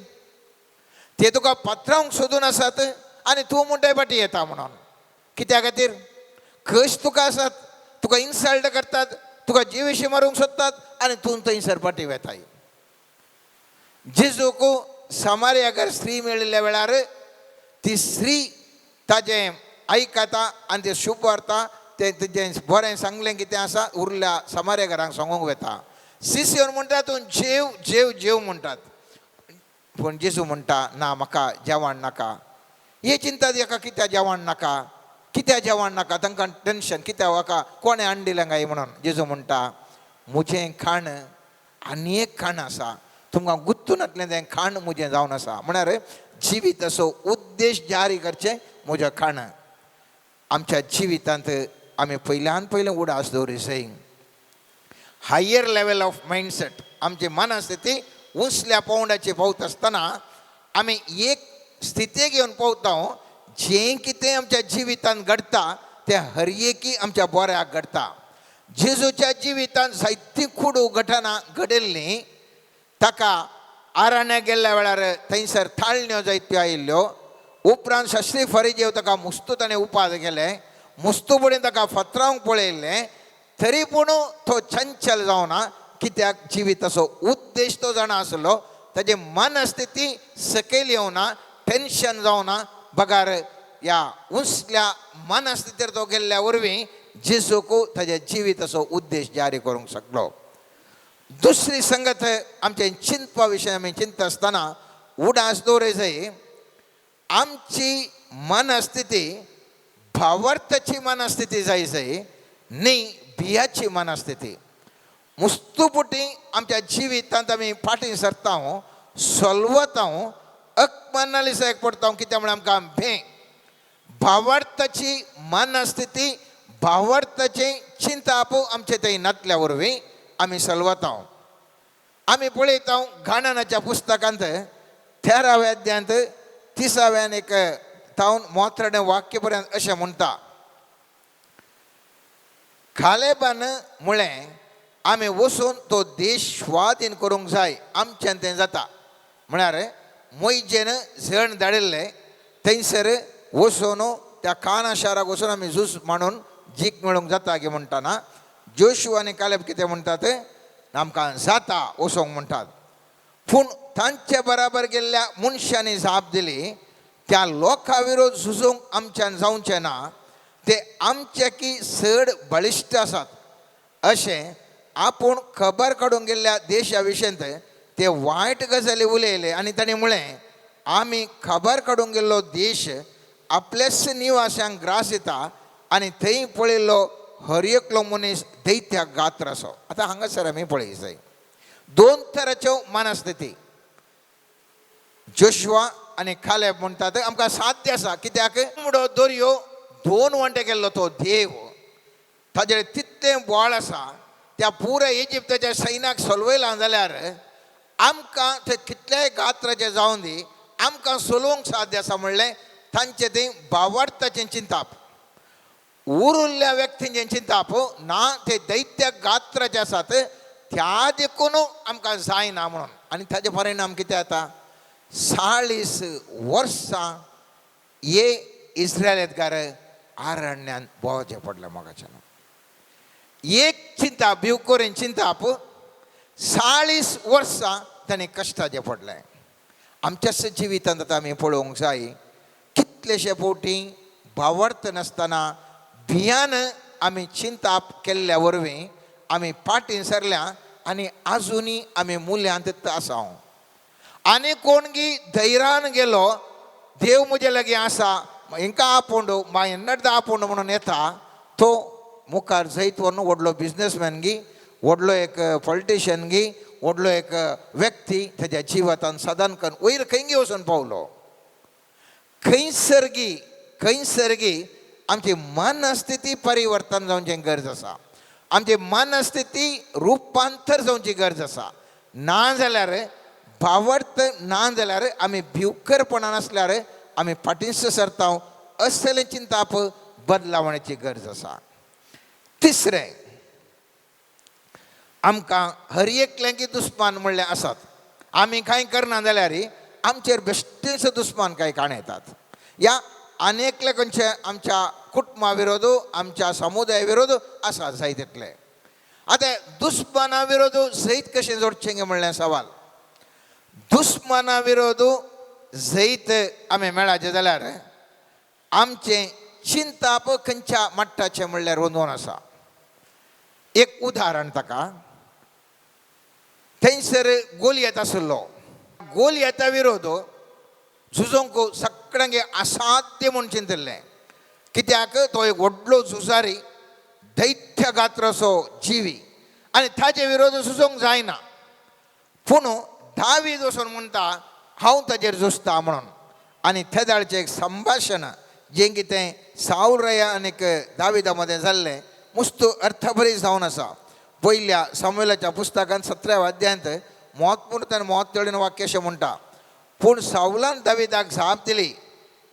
D: ते तुका पात्रावंक सोदून आसात आनी तूं म्हणटाय फाटीं येता म्हणून. कित्या खातीर? कश तुका आसात, तुका इन्सल्ट करतात, तुका जिविशी मारूंक सोदतात आनी तूं थंयसर फाटीं वेताय. जेजूक समार्यागर स्त्री मेळिल्ल्या वेळार ती स्त्री ताजें आयकता आनी तें शुभ वार्ता तें तेजें बरें सांगलें कितें आसा उरल्या समार्या घरांक सांगूंक वता. सीस येवन म्हणटा तूं जेव जेव जेव म्हणटात, पूण जेजू म्हणटा ना म्हाका जेवण नाका. हे चिंता एका कित्याक जेवण नाका, कित्याक जेवण नाका, तांकां टेंशन कित्याक म्हाका कोणें हाडून दिलें काय म्हणून. जेजू म्हणटा म्हजें खाण आनी एक खाण आसा, तुमकां गुत्तून नातलें तें खाण म्हजें जावन आसा. म्हळ्यार जिविताचो उद्देश जारी करचें म्हजें खाण. आमच्या जिवितांत आमी पयल्यान पयलें उडास दवरी जाय. हायर लेवल ऑफ मायंडसेट, आमची मनस्थिती उंचल्या पावंड्याची पावता आसतना आमी एक स्थितीक येवन पावता जें कितें आमच्या जिवितांत घडटा तें हर एकी आमच्या बऱ्याक घडटा. जेजूच्या जिवितांत जायतीं कुडू घटना घडिल्लीं. ताका आराण्या गेल्ल्या वेळार थंयसर थाळण्यो जायत्यो आयिल्ल्यो. उपरांत शास्त्री फरिजेव ताका मुस्तू ताणें उपाद केले, मुस्तू पळोवन ताका फत्रावंक पळयल्लें, तरी पूण तो चंचल जावना. कित्याक? जिविताचो उद्देश तो जाणा आसलो, ताजी मनस्थिती सकयल येवना, टेंशन जावना, बगार ह्या उंचल्या मनस्थितीर तो गेल्ल्या वरवीं जेजूक ताज्या जिविताचो उद्देश जारी करूंक शकलो. दुसरी संगत आमचे चिंतपा विशय आमी चिंतता आसतना उडास दवरय जाय. आमची मनस्थिती भावार्थाची मनस्थिती जाय जाय न्ही भियाची मनस्थिती. मुस्तुपुटी आमच्या जिवितांत आमी फाटीं सरता, सोलवता, अकमनालिसायक पडटा. कित्याक म्हळ्यार आमकां भें. भावार्थाची मनस्थिती, भावार्थाचें चिंताप आमचे थंय नातल्या वरवीं आमी सलवता. आमी पळयता गाणनाच्या पुस्तकांत 13व्या अध्यायांत 30व्यान एक तावन मोत्रडें वाक्य पर्यंत अशें म्हणटा, खालेबान म्हळें आमी वचून तो देश स्वाधीन करूंक जाय, आमच्यान तें जाता. म्हळ्यार मोयजेन जण धाडिल्लें थंयसर वचून त्या काना शाराक वचून आमी झूज मांडून जीक मेळूंक जाता की म्हणटाना जोशू आनी कालेब कितें म्हणटात, आमकां जाता वचोंक म्हणटात. पूण तांचे बराबर गेल्ल्या मनशांनी जाप दिली, त्या लोकां विरोध झुजूंक आमच्यान जावचें ना, ते आमचे की चड बळिश्ट आसात अशें आपूण खबर काडूंक गेल्ल्या देशा विशयांत ते वायट गजाली उलयले. आनी ताणें म्हळें आमी खबर काडूंक गेल्लो देश आपल्याच निवाशांक ग्रास दिता आनी थंय पळयल्लो हर एकलो मनीस दैत्याक गात्र आसो. आतां हांगासर आमी पळय जाय दोन तराच्यो मनस्थिती. जोशुआ आनी कालेब म्हणटात आमकां साध्य आसा. कित्याक? मुडो दर्यो दोन वांटे केल्लो तो देव, ताजेर तितलें बोळ आसा, त्या पुराय इजिप्ताच्या सैन्याक सोलवयलां जाल्यार आमकां ते कितलेय गात्राचे जावन दी आमकां सोलोवंक साध्य आसा म्हणलें तांचें तें भावार्थाचें चिंताप. उरिल्ल्या व्यक्तींचें चिंताप ना ते दैत्य गात्राचे आसात त्या देखून आमकां जायना म्हणून. आनी ताजे परिणाम कितें जाता, 40 वर्सां ये इस्रायलगार आरण्यान भोंवचें पडलें मोगाच्यान. एक चिंताप भिवकोरेन चिंताप 40 वर्सां ताणें कश्टाचें पडलें. आमच्याच जिवितांत आतां आमी पळोवंक जाय कितलेशे फावटी भावार्थ नासतना भियान आमी चिंताप केल्ल्या वरवीं आमी फाटीं सरल्या आनी आजुनूय आमी मुल्यांत आसा. आनी कोणगी धैर्यान गेलो देव म्हजे लागीं आसा हेंकां आपोवंड मागीर एन्नडदा आपोवंड म्हणून येता तो मुखार जैत व्हरून व्हडलो बिजनसमॅन गी, व्हडलो एक पॉलिटिशियन गी, व्हडलो एक व्यक्ती तेज्या जिवितान सदान करून वयर खंयगी वचून पावलो. खंयसर खंयसर आमची मनस्थिती परिवर्तन जावची गरज आसा, आमची मनस्थिती रुपांतर जावची गरज आसा. ना जाल्यार भावार्थ ना जाल्यार आमी भिवकरपणान नासल्यार आमी फाटींच सरता असलें चिंताप बदलावण्याची गरज आसा. तिसरें, आमकां हर एकल्यांकी दुस्मान म्हणले आसात. आमी कांय करना जाल्यार आमचेर बेश्टेच दुस्मान कांय काण येतात या आनी एकले खंयचे आमच्या कुटुंबा विरोध आमच्या समुदाय विरोध आसा जायत तितले. आतां दुस्माना विरोध जैत कशें जोडचें गे म्हणलें सवाल. दुस्माना विरोध जैत आमी मेळाचें जाल्यार आमचें चिंताप खंयच्या मट्टाचें म्हणल्यार रोंदोवन आसा. एक उदाहरण ताका, थंयसर गोलयत आशिल्लो, गोलयता विरोध झुजोंक सगळ्यांक असाध्य म्हूण चिंतिल्लें. कित्याक तो एक व्हडलो झुजारी, दैत्य गात्राचो जिवी आनी ताजे विरोध झुजोंक जायना. पूण दावीद वचून म्हणटा हांव ताजेर झुजता म्हणून. आनी तेदाळचें एक संभाशण जें कितें सावरया आनीक दाविदा मदें जाल्लें मुस्त अर्थभरीत जावन आसा. पयल्या सामुएलाच्या पुस्तकान 17व्या अध्यायांत म्हत्वपूर्ण आनी म्हत्वलीन वाक्य अशें म्हणटा, पूण सावलान दाविदाक जाप दिली,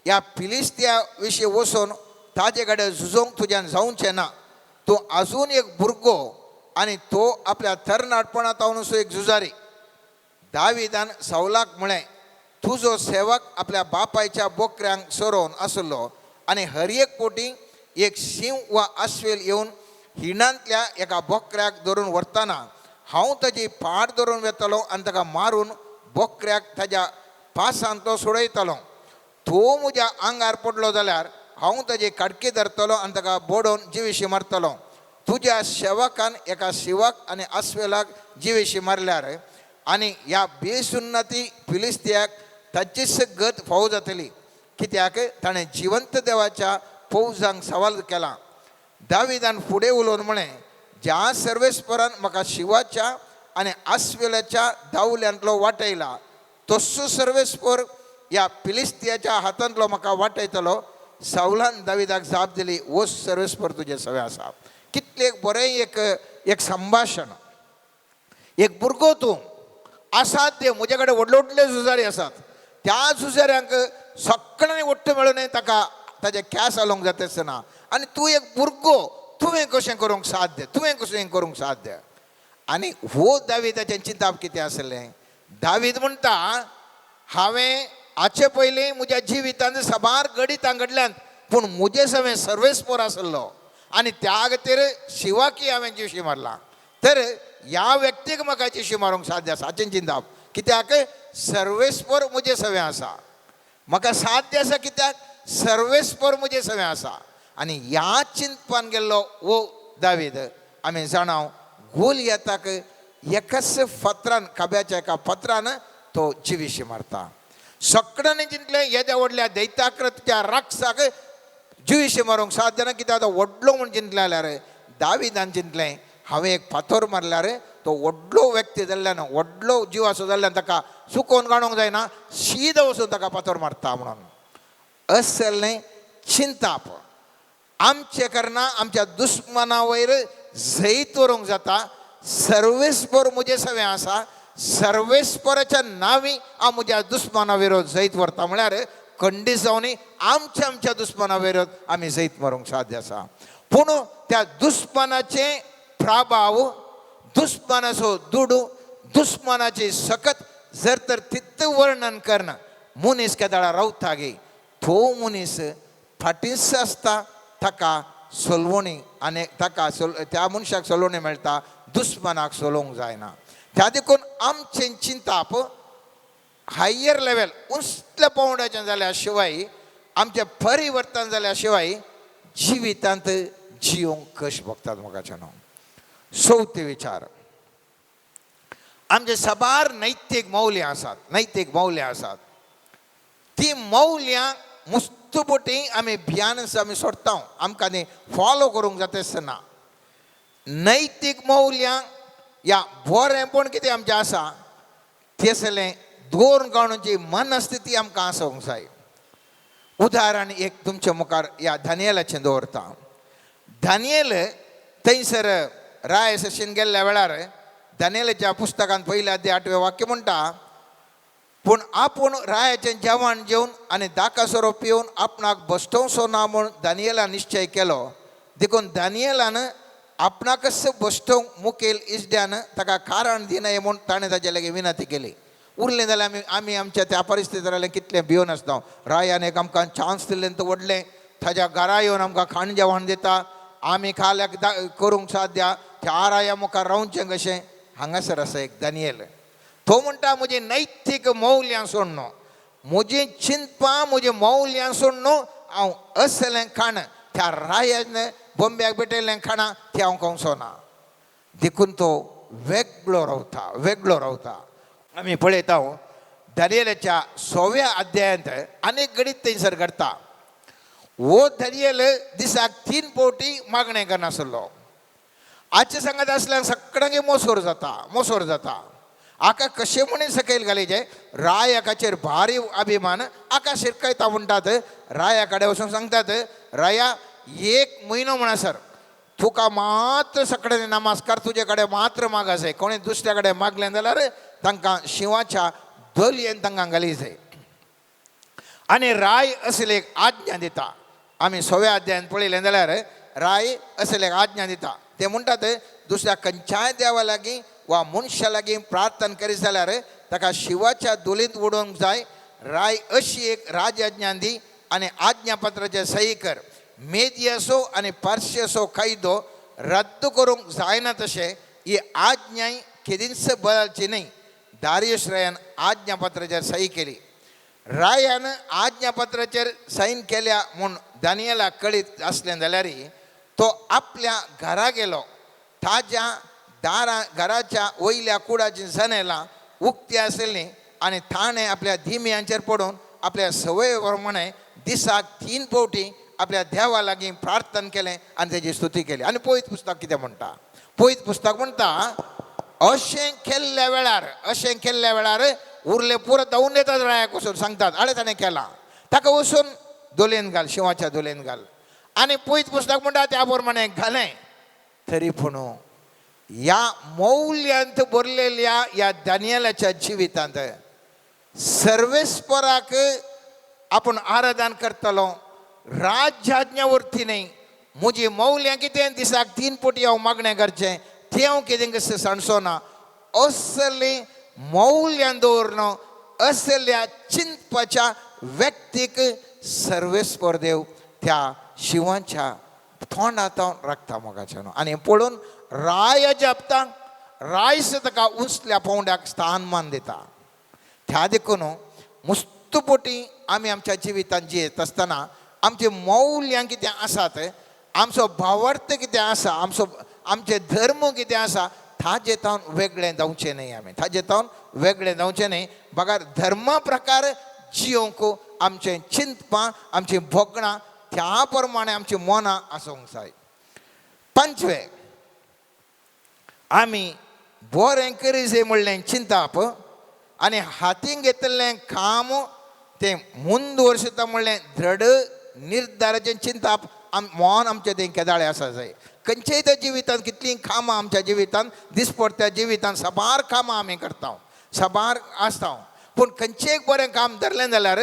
D: ह्या फिलिस्त्या विशीं वचून ताजे कडेन झुजोंक तुज्यान जावचें ना, तूं आजून एक भुरगो आनी तो आपल्या तरणाटपणांत एक झुजारी. दाविदान सावलाक म्हळें, तुजो सेवक आपल्या बापायच्या बोकऱ्यांक सोरोवन आसलो आनी हर एक कोटी एक शींव वा आस्वेल येवन हिणांतल्या एका बोकऱ्याक धरून व्हरतना हांव ताजी पाट धरून वेतलो आनी ताका मारून बोकऱ्याक ताज्या पासांतलो सोडयतलो. तो म्हज्या आंगार पडलो जाल्यार हांव ताजी काडकी धरतलो आनी ताका बोडोवन जिविशी मारतलो. तुज्या सेवकान एका शिवाक आनी आस्वेलाक जिविशी मारल्यार आनी ह्या बेसुन्नती फिलिस्तियाक ताचीच गत फावो जातली, कित्याक ताणें जिवंत देवाच्या फौजांक सवाल केला. दाविदान फुडें उलोवन म्हळें, ज्या सर्वेस्परान म्हाका शिवाच्या आनी आस्वेलाच्या दावल्यांतलो वाटयला तसो सर्वेस्पर ह्या फिलिस्तियाच्या हातांतलो म्हाका वाटयतलो. सावलान दाविदाक जाप दिली, वो सर्वेस्पर तुजें सगळें आसा. कितलें एक बरें एक एक संभाशण. एक भुरगो तूं आसात ते म्हजे कडेन व्हडले व्हडले झुजारी आसात, त्या झुजाऱ्यांक सगळ्यांनी वट्ट मेळून ताका ताजे कॅस घालूंक जाता आसतना आनी तूं एक भुरगो, तुवें कशें करूंक साध्य, तुवें कशें करूंक साध्य. आनी हो दाविदाचें चिंताप कितें आसलें, दावीद म्हणटा हांवें हाचे पयलीं म्हज्या जिवितांत साबार घडितां घडल्यांत, पूण म्हजे सवें सर्वेस्पोर आसलो आनी त्या खातीर शिवाकी हांवें जिवशी मारला, तर ह्या व्यक्तीक म्हाका जिशी मारूंक साध्य आसा. हाचें चिंताप कित्याक सर्वेस्पोर म्हजे सवें आसा, म्हाका साध्य आसा कित्याक सर्वेस्पोर म्हजे सवें आसा. आनी ह्या चिंतपान गेल्लो वो दावीद आमी जाणाव गोलयताक एकाच फातरान, खाब्याच्या एका फातरान तो जिविशी मारता. सगळ्यांनी चिंतलें येद्या व्हडल्या दैताकृत्या राक्षसाक जिविशी मारूंक साध्य ना, कित्याक तो व्हडलो म्हूण चिंतलें जाल्यार दाविदान चिंतलें हांवें एक फातर मारल्यार तो व्हडलो व्यक्ती जाल्ल्यान, व्हडलो जीव आसो जाल्ल्यान ताका सुकोवन काडूंक जायना, शीद वचून ताका फातर मारता म्हणून. असलें चिंताप आमचें करना आमच्या दुस्मना वयर जैत व्हरूंक जाता. सर्वेस्पोर म्हजें सवें आसा, सर्वेस्पराच्या नांवी हांव म्हज्या दुस्माना विरोध जैत व्हरता. म्हळ्यार खंडीत जावनी आमच्या आमच्या दुस्माना विरोध आमी जैत मारूंक साध्य आसा. पूण त्या दुस्मानाचे प्रभाव, दुस्मानाचो दुडू, दुस्मानाची सकत जर तर तित्त वर्णन करना मनीस केदाळा रावता गे, तो मनीस फाटींच आसता. ताका सोलवणी आनी ताका त्या मनशाक सोलवणी मेळटा, दुस्मानाक सोलोवंक जायना. त्या देखून आमचें चिंताप हायर लेवल उंचल्या पावंड्याचें जाल्या शिवाय, आमचें परिवर्तन जाल्या शिवाय जिवितांत जियोंक कश भोगतात मोगाचें. चवथे विचार, आमचे साबार नैतीक मौल्यां आसात, नैतीक मौल्यां आसात. ती मौल्यां मुस्तुपोटी आमी भियान आमी सोडटा, आमकां ती फॉलो करूंक जाता आसतना. नैतीक मौल्यां या बरेंपण कितें आमचें आसा तेसलें दोन काणूची मनस्थिती आमकां आसूंक जाय. उदाहरण एक तुमच्या मुखार ह्या दानियलाचें दवरता. दानियल थंयसर राय सशीन गेल्ल्या वेळार दानियलाच्या पुस्तकांत पयल्या अध्याय 8वें वाक्य म्हणटा, पूण आपूण रायाचें जेवण जेवन आनी दाका सोरो पिवन आपणाक बसटोवचो ना म्हूण दानियलान निश्चय केलो. देखून दानियलान आपणाकच बसटोवंक मुखेल इजड्यान ताका कारण दिनाय म्हूण ताणें ताजे लागीं विनंती केली. उरलें जाल्यार आमी आमी आमच्या त्या परिस्थितींत जाल्यार कितलें भिवन आसता. रायान एक आमकां चान्स दिल्लें तो व्हडलें, ताज्या घरा येवन आमकां खाण जेवण दिता, आमी खाल्याक करूंक साध्या त्या राया मुखार रावचें कशें. हांगासर आसा एक दानियल, तो म्हणटा म्हजी नैतीक मौल्यां सोडणू, म्हजी चिंतपां म्हजी मौल्यां सोडणू हांव असलें खाण त्या रायान बोंब्याक भेटयल्लें खाणां तें हांव खावचो ना. देखून तो वेगळो रावता, वेगळो रावता. आमी पळयता दानियलाच्या 6व्या अध्यायांत अनेक गणीत थंयसर घडटा. हो दानियल दिसाक 3 फावटी मागणें करनासलो. आजचे सांगत आसल्यार सगळ्यांक मोसोर जाता, मोसोर जाता. आका कशें म्हणून सकयल घालीचे रायाकाचेर भारी अभिमान, आका शिरकायता म्हणटात. राया कडेन वचून सांगतात, राया 1 म्हयनो म्हणसर तुका मात्र सगळ्यांनी नमस्कार, तुजे कडेन मात्र मागाय, कोणी दुसऱ्या कडेन मागलें जाल्यार तांकां शिंवाच्या दलयेन तांकां घाली जाय. आनी राय असले एक आज्ञा दिता. आमी 6व्या अध्यायान पळयलें जाल्यार राय असले एक आज्ञा दिता. ते म्हणटात दुसऱ्या खंयच्याय देवा लागीं वा मनशा लागीं प्रार्थना करीत जाल्यार ताका शिवाच्या दुलींत उडोवंक जाय. राय अशी एक राजाज्ञा दी आनी आज्ञापत्राचेर सही कर. मेदियाचो आनी पारशियाचो कायदो रद्द करूंक जायना तशें ही आज्ञाय केदींच बदलची न्हय. दारियस रायान आज्ञापत्राचेर सही केली. रायान आज्ञापत्राचेर सायन केल्या म्हूण दानियलाक कळीत आसलें जाल्यार तो आपल्या घरा गेलो. ताज्या दारा घराच्या वयल्या कुडाचीं जनेलां उक्ती आशिल्लीं आनी ताणें आपल्या दिम्यांचेर पडून आपल्या संवये प्रमाणे दिसाक 3 फावटी आपल्या देवा लागीं प्रार्थना केलें आनी तेजी स्तुती केली. आनी पवित्र पुस्तक कितें म्हणटा? पवित्र पुस्तक म्हणटा अशें केल्ल्या वेळार, अशें केल्ल्या वेळार उरले पुरो धांवून येतात रायाक वचून सांगतात, आळे ताणें केलां, ताका वचून दोलेन घाल, शिंवाच्या दोलेन घाल. आनी पवित्र पुस्तक म्हणटा त्या प्रमाणे घालें. तरी पूण ह्या मौल्यांत भरलेल्या ह्या दानियलाच्या जिवितांत सर्वेस्पराक आपूण आराधन करतलो, राज्याज्ञा वरती न्हय. म्हजी मौल्यां कितें दिसाक 3 फावटी हांव मागणें करचें तें हांव कितें कशें सांडचो ना. असली मौल्यां दवरून असल्या चिंतपाच्या व्यक्तीक सर्वेस्पर देव त्या शिंवाच्या तोंडांत राखता मोगाचें. आनी पळोवन राय जपता, रायस ताका उंचल्या पावंड्याक स्थानमान दिता. त्या देखून मुस्तुपोटी आमी आमच्या जिवितांत जियेत आसतना आमची मौल्यां कितें आसात, आमचो भावार्थ कितें आसा, आमचो आमचे धर्म कितें आसा ताजे तावन वेगळें जावचें न्हय. आमी ताजे तावन वेगळें जावचें न्हय. बगर धर्मा प्रकार जियोंक आमचें चिंतपां, आमचीं भोगणां त्या प्रमाणे आमचीं मनां आसूंक जाय. 5वें, आमी बरें करी जाय म्हणलें चिंताप आनी हातीन घेतिल्लें काम तें मुंदवर्सता म्हणलें दृढ निर्धाराचें चिंताप मन आमचें तें केदाळे आसा जाय. खंयच्याय त्या जिवितांत कितलीं कामां आमच्या जिवितांत दिसपडत्या जिवितांत साबार कामां आमी करता, साबार आसता, पूण खंयचें एक बरें काम धरलें जाल्यार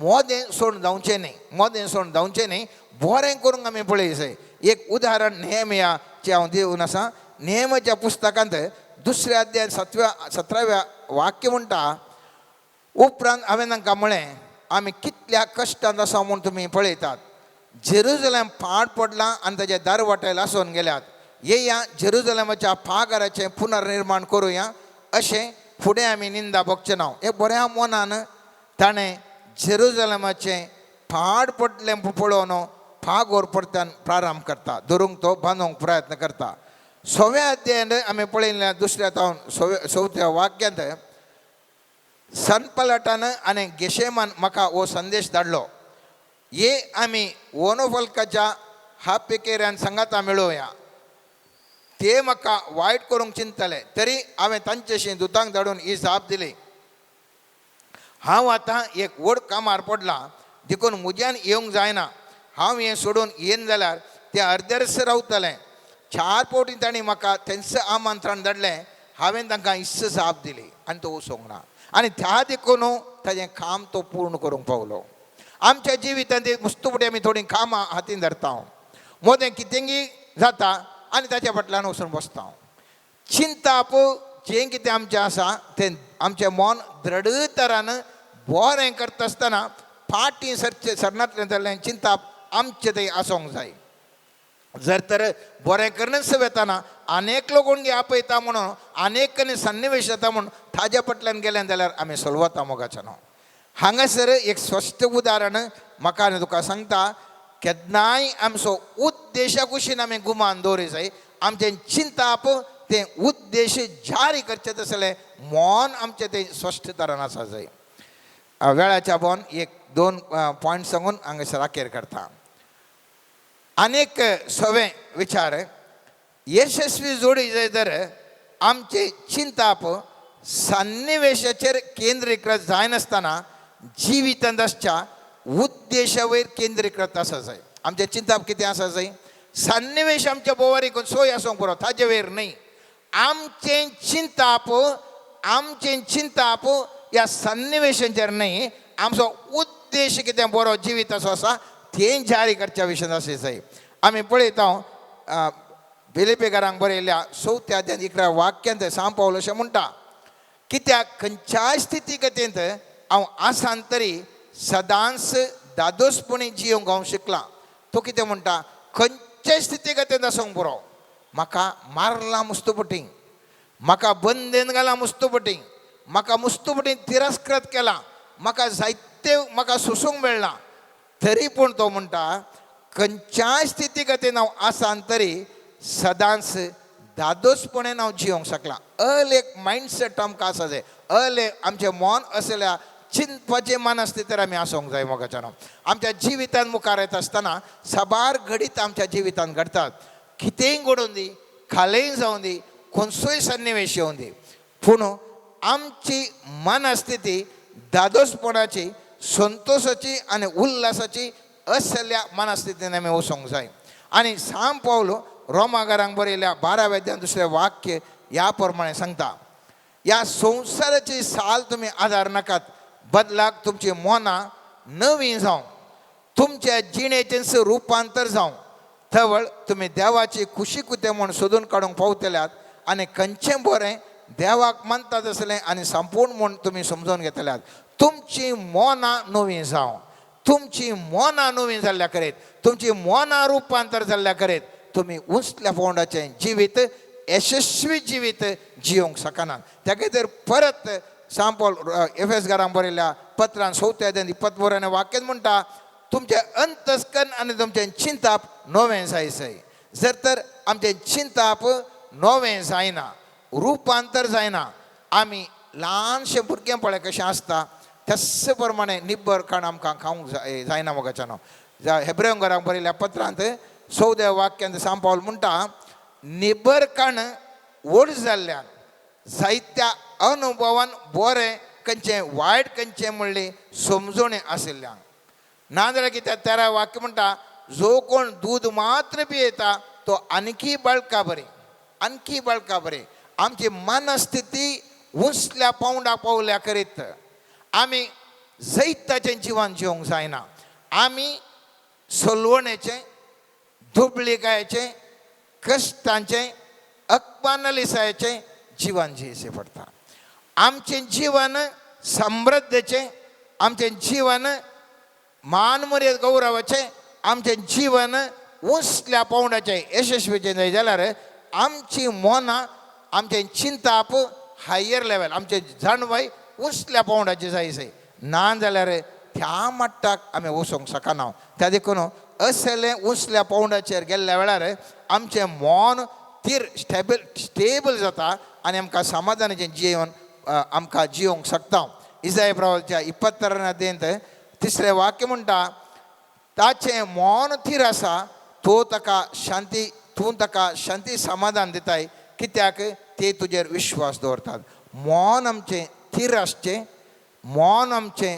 D: मोदें सोडून जावचें न्ही, मोदें सोडून जावचें न्ही, बरें करूंक आमी पळय जाय. एक उदाहरण नेहमियाचें हांव दिवन आसा. नेहमाच्या पुस्तकांत दुसऱ्या अध्याय 17व्या वाक्य म्हणटा, उपरांत हांवें तांकां म्हळें आमी कितल्या कश्टांत आसा म्हूण तुमी पळयतात. जेरुजलेम पाड पडलां आनी ताजे दारवाटे लासून गेल्यात. येया जेरुजलेमाच्या पागाराचें पुनर्निर्माण करुया अशें फुडें आमी निंदा भोगचें ना. हे बऱ्या मनान ताणें जेरुजलेमाचें पाड पडलें पळोवन पागोर परत्यान प्रारंभ करता, धरूंक तो बांदूंक प्रयत्न करता. 6व्या अध्यायांत आमी पळयल्ल्या दुसऱ्या तावन 4थ्या वाक्यांत सनपलटान आनी गेशेमान म्हाका हो संदेश धाडलो, ये आमी ओनोफलकाच्या हापेकेऱ्यान सांगाता मेळोवया. ते म्हाका वायट करूंक चिंतले तरी हांवें तांचेशी दुतांक धाडून ही जाप दिली, हांव आतां एक व्हड कामार पडलां देखून म्हज्यान येवंक जायना. हांव हें सोडून येन जाल्यार तें अर्देरस रावतलें. 4 फावटी तांणी म्हाका तेंच आमंत्रण धाडलें, हांवें तांकां इस्स जाप दिली आनी तो वचोंक ना. आनी त्या देखून ताजें काम तो पूर्ण करूंक पावलो. आमच्या जिवितांत मुस्तुपटी आमी थोडीं कामां हातीन धरता, मोदें कितेंगी जाता आनी ताच्या फाटल्यान वचून बसता. चिंताप जें कितें आमचें आसा तें आमचें मन दृढ तरान बरें करता आसतना फाटीं सरचें सरनातलें जाल्यार चिंताप आमचें तें आसूंक जाय. जर तर बरें करनच वेताना अनेक लोक आपयता म्हणून अनेक सन्निवेश जाता म्हणून ताज्या फाटल्यान गेलें जाल्यार आमी सोलवता मोगाच्या न्हू. हांगासर एक स्पश्ट उदाहरण म्हाका आनी तुका सांगता, केन्नाय आमचो उद्देशा कुशीन आमी गुमान दवरी जाय. आमचें चिंताप तें उद्देश जारी करचें तसलें मन आमचें तें स्पश्ट तरान आसा जाय. वेळाच्या बोन 1-2 पॉयंट सांगून हांगासर अखेर करता. अनेक सवे विचार यशस्वी जोडी जाय तर आमचें चिंताप सन्निवेशाचेर केंद्रीकृत जायनासतना जिवितांत आसच्या उद्देशा वयर केंद्रीकृत आसा जाय. आमचें चिंताप कितें आसा जाय, सन्निवेश आमच्या बोवारी सोय आसूंक पुरो, ताजे वयर न्हय. आमचें चिंताप, आमचें चिंताप ह्या सन्निवेशाचेर न्हय, आमचो उद्देश कितें बरो जिविताचो आसा तें जारी करच्या विशयान आसा जाय. आमी पळयता फिलिपेकारांक बरयल्ल्या 4थ्या अध्यायांत 11 वाक्यांत सांव पावल अशें म्हणटा, कित्याक खंयच्याय स्थिती गतींत हांव आसान तरी सदांच दादोसपणी जियोंक हांव शिकलां. तो कितें म्हणटा, खंयच्याय स्थिती गतींत आसूंक पुरो, म्हाका मारलां मुस्तुपटी, म्हाका बंदेन घालां मुस्तुपटी, म्हाका मुस्तुपटी तिरस्कृत केलां, म्हाका जायते म्हाका सोसूंक मेळ्ळां, तरी पूण तो म्हणटा खंयच्याय स्थिती गतीन हांव आसान तरी सदांच दादोसपणेन हांव जियोंक शकलां. अल एक मायंडसेट आमकां आसा जाय, अल आमचें मन असल्या चिंतपाचें मन आसता तर आमी आसूंक जाय मोगाच्यान. आमच्या जिवितांत मुखार येता आसतना साबार घडीत आमच्या जिवितांत घडटात, कितेंय घडोवन दी, खालेंय जावं दी, खंयचोय सन्निवेश येवं दी, पूण आमची मनस्थिती दादोसपणाची, संतोशाची आनी उल्हासाची असल्या मनस्थितीन आमी वचोंक जाय. आनी सांव पावल रोमागारांक बरयल्या 12व्या अध्यायांत 2 वाक्य ह्या प्रमाणे सांगता, ह्या संवसाराची साल तुमी आदार नाकात, बदलाक तुमची मनां नवीं जावं, तुमच्या जिणेचें रुपांतर जावं, तवळ तुमी देवाची खुशी कुतें म्हूण सोदून काडूंक पावतल्यात आनी खंयचें बरें देवाक मानतात आसलें आनी संपूर्ण म्हूण तुमी समजून घेतल्यात. तुमची मनां नवीं जावं, तुमची मनां नवीं जाल्ल्या करीत, तुमची मनां रुपांतर जाल्ल्या करीत तुमी उंचल्या पावंडाचें जिवीत, यशस्वी जिवीत जियोंक शकनात. त्या खातीर परत सांव एफएस घरांक बरयल्ल्या पत्रान 4थ्या अध्यायांत 21 वाक्यान म्हणटा, तुमचें अंतस्कन आनी तुमचें चिंताप नवें जाय जाय. जर तर आमचें चिंताप नवें जायना, रुपांतर जायना, आमी ल्हानशें भुरगें पळय कशें आसता तस प्रमाणे निब्बर खाण आमकां खावंक जायना मोगाच्यान. हेब्रेव घरांक बरयल्ल्या पत्रांत 14व्या वाक्यांत सांव पावल म्हणटा, निबर खाण व्हड जाल्ल्यान जायत्या अनुभवान बरें खंयचें वायट खंयचें म्हणलें समजोणी आशिल्ल्यान, नाजाल्यार कित्याक 13 वाक्य म्हणटा, जो कोण दूध मात्र पियेता तो आणखी बळका बरे, आणखी बळका बरे. आमची मनस्थिती उंचल्या पावंडा पावल्या करीत आमी जैताचें जिवन जिवंक जायना. आमी सलवणेचें, दुबळिकायेचें, कश्टांचें, अकबानलिसायेचें जिवन जियेचें पडटा. आमचें जिवन समृद्धेचें, आमचें जीवन मान मर्याद गौरवाचें, आमचें जीवन उंचल्या पावंड्याचें यशस्वीचें जाय जाल्यार आमची मनां, आमचें चिंताप हायर लेवल, आमचें जाणवाय उंचल्या पावंड्याचें जाय जाय. ना जाल्यार त्या मट्टाक आमी वचूंक शकना. त्या देखून असलें उंचल्या पावंड्याचेर गेल्ल्या वेळार आमचें मन थीर स्टेबल जाता आनी आमकां समाधानाचें जिवन आमकां जिवंक शकता. इजाय प्रवाच्या 22 अध्यायांत तिसरें वाक्य म्हणटा, ताचें मन थीर आसा तो ताका शांती, तूं ताका शांती समाधान दिताय, कित्याक ते तुजेर विश्वास दवरतात. मन आमचें थीर आसचें, मन आमचें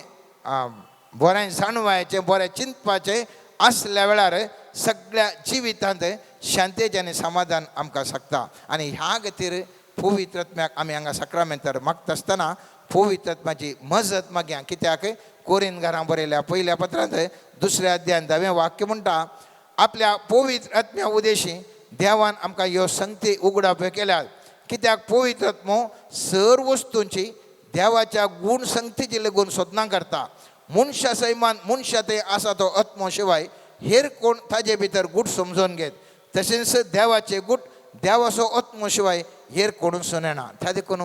D: बरें जाणवायचें, बरें चिंतपाचें आसल्या वेळार सगळ्या जिवितांत शांतेचें आनी समाधान आमकां शकता. आनी ह्या खातीर पवित्र आत्म्याक आमी हांगा साक्रामेंतार मागता आसतना पवित्र आत्म्याची मजत मागया. कित्याक कोरीन घरां बरयल्या पयल्या पत्रांत 2 अध्यायान 10वें वाक्य म्हणटा, आपल्या पवित्र आत्म्या उदेशी देवान आमकां ह्यो संगती उगडाप केल्यात. कित्याक पवित्र आत्मो सर वस्तूंची देवाच्या गूण संगतीची लागून सोदना करता. मनशा सैमान मनशा ते आसा तो आत्मो शिवाय हेर कोण ताजे भितर गूट समजून घेत. तशेंच देवाचे गूट देवाचो आत्मो शिवाय हेर कोणूच येना. त्या देखून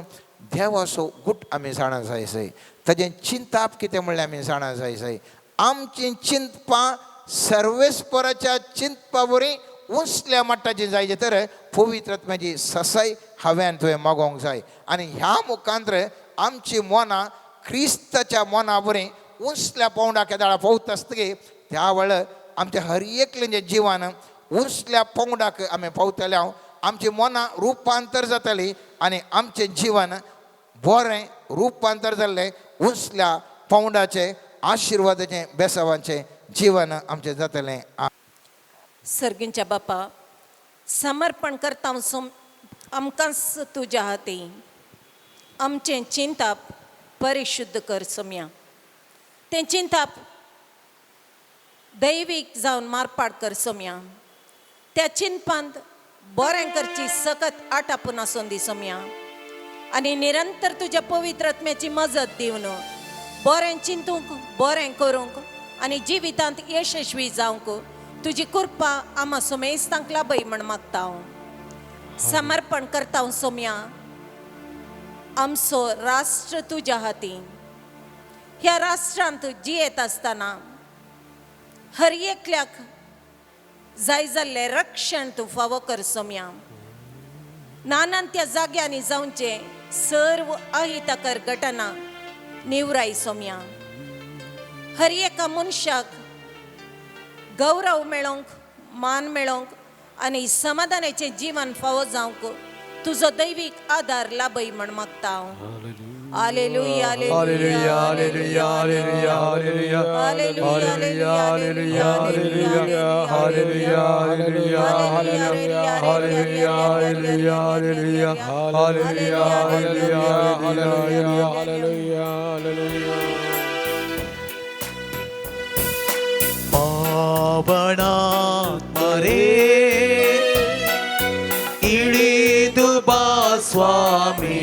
D: देवाचो गूट आमी जाणा जाय जाय, ताजें चिंताप कितें म्हणल्यार आमी जाणा जाय जाय. आमचीं चिंतपां सर्वेस्पराच्या चिंतपा वरी उंचल्या मट्टाची जायचे तर पवित्र आत्म्याची ससाय हांवें तुवें मागोवंक जाय. आनी ह्या मुखांतर आमची मनां क्रिस्ताच्या मना वरी उंचल्या पावंडा केदाळा पावता आसतकीर त्या वेळार आमच्या हर एकल्याचें जिवन उंचल्या पावंडाक आमी पावतले. हांव आमची मनां रुपांतर जातली आनी आमचें जिवन बरें रुपांतर जाल्लें उंचल्या पावंडाचें आशिर्वादाचें बेसावांचें जीवन आमचें जातलें.
E: सर्गींच्या बापा, समर्पण करता आमकांच तुज्या हाती. आमचें चिंताप परिशुद्ध कर सोम्या, तें चिंताप दैवीक जावन मारपाट कर सोम्या. त्या चिंतपांत बरें करची सकत आटापून आसून दी सोम्या आनी निरंतर तुज्या पवित्र आत्म्याची मजत दिवन बरें चिंतूंक, बरें करूंक आनी जिवितांत यशस्वी जावंक तुजी कृपा आमा सुमेस्तांक लाभय म्हण मागता हांव. समर्पण करता हांव सोम्या आमचो राष्ट्र तुज्या हाती. ह्या राष्ट्रांत जियेत आसतना हर एकल्याक जाय जाल्लें रक्षण तूं फावो कर सोम्या. नानान त्या जाग्यांनी जावचें सर्व अहितकर घटना निवराय सोम्या. हर एका मनशाक गौरव मेळोवंक, मान मेळोवंक आनी समाधानाचें जीवन फावो जावंक तुजो दैवीक आदार लाभय म्हण मागता हांव. Hallelujah,
C: hallelujah, hallelujah, hallelujah, hallelujah, hallelujah, hallelujah, hallelujah, hallelujah, hallelujah, hallelujah, hallelujah, hallelujah, hallelujah,
A: hallelujah, hallelujah.
C: ಪಾವನಾತ್ಮರೇ ಇಳಿದು ಬಾ ಸ್ವಾಮಿ,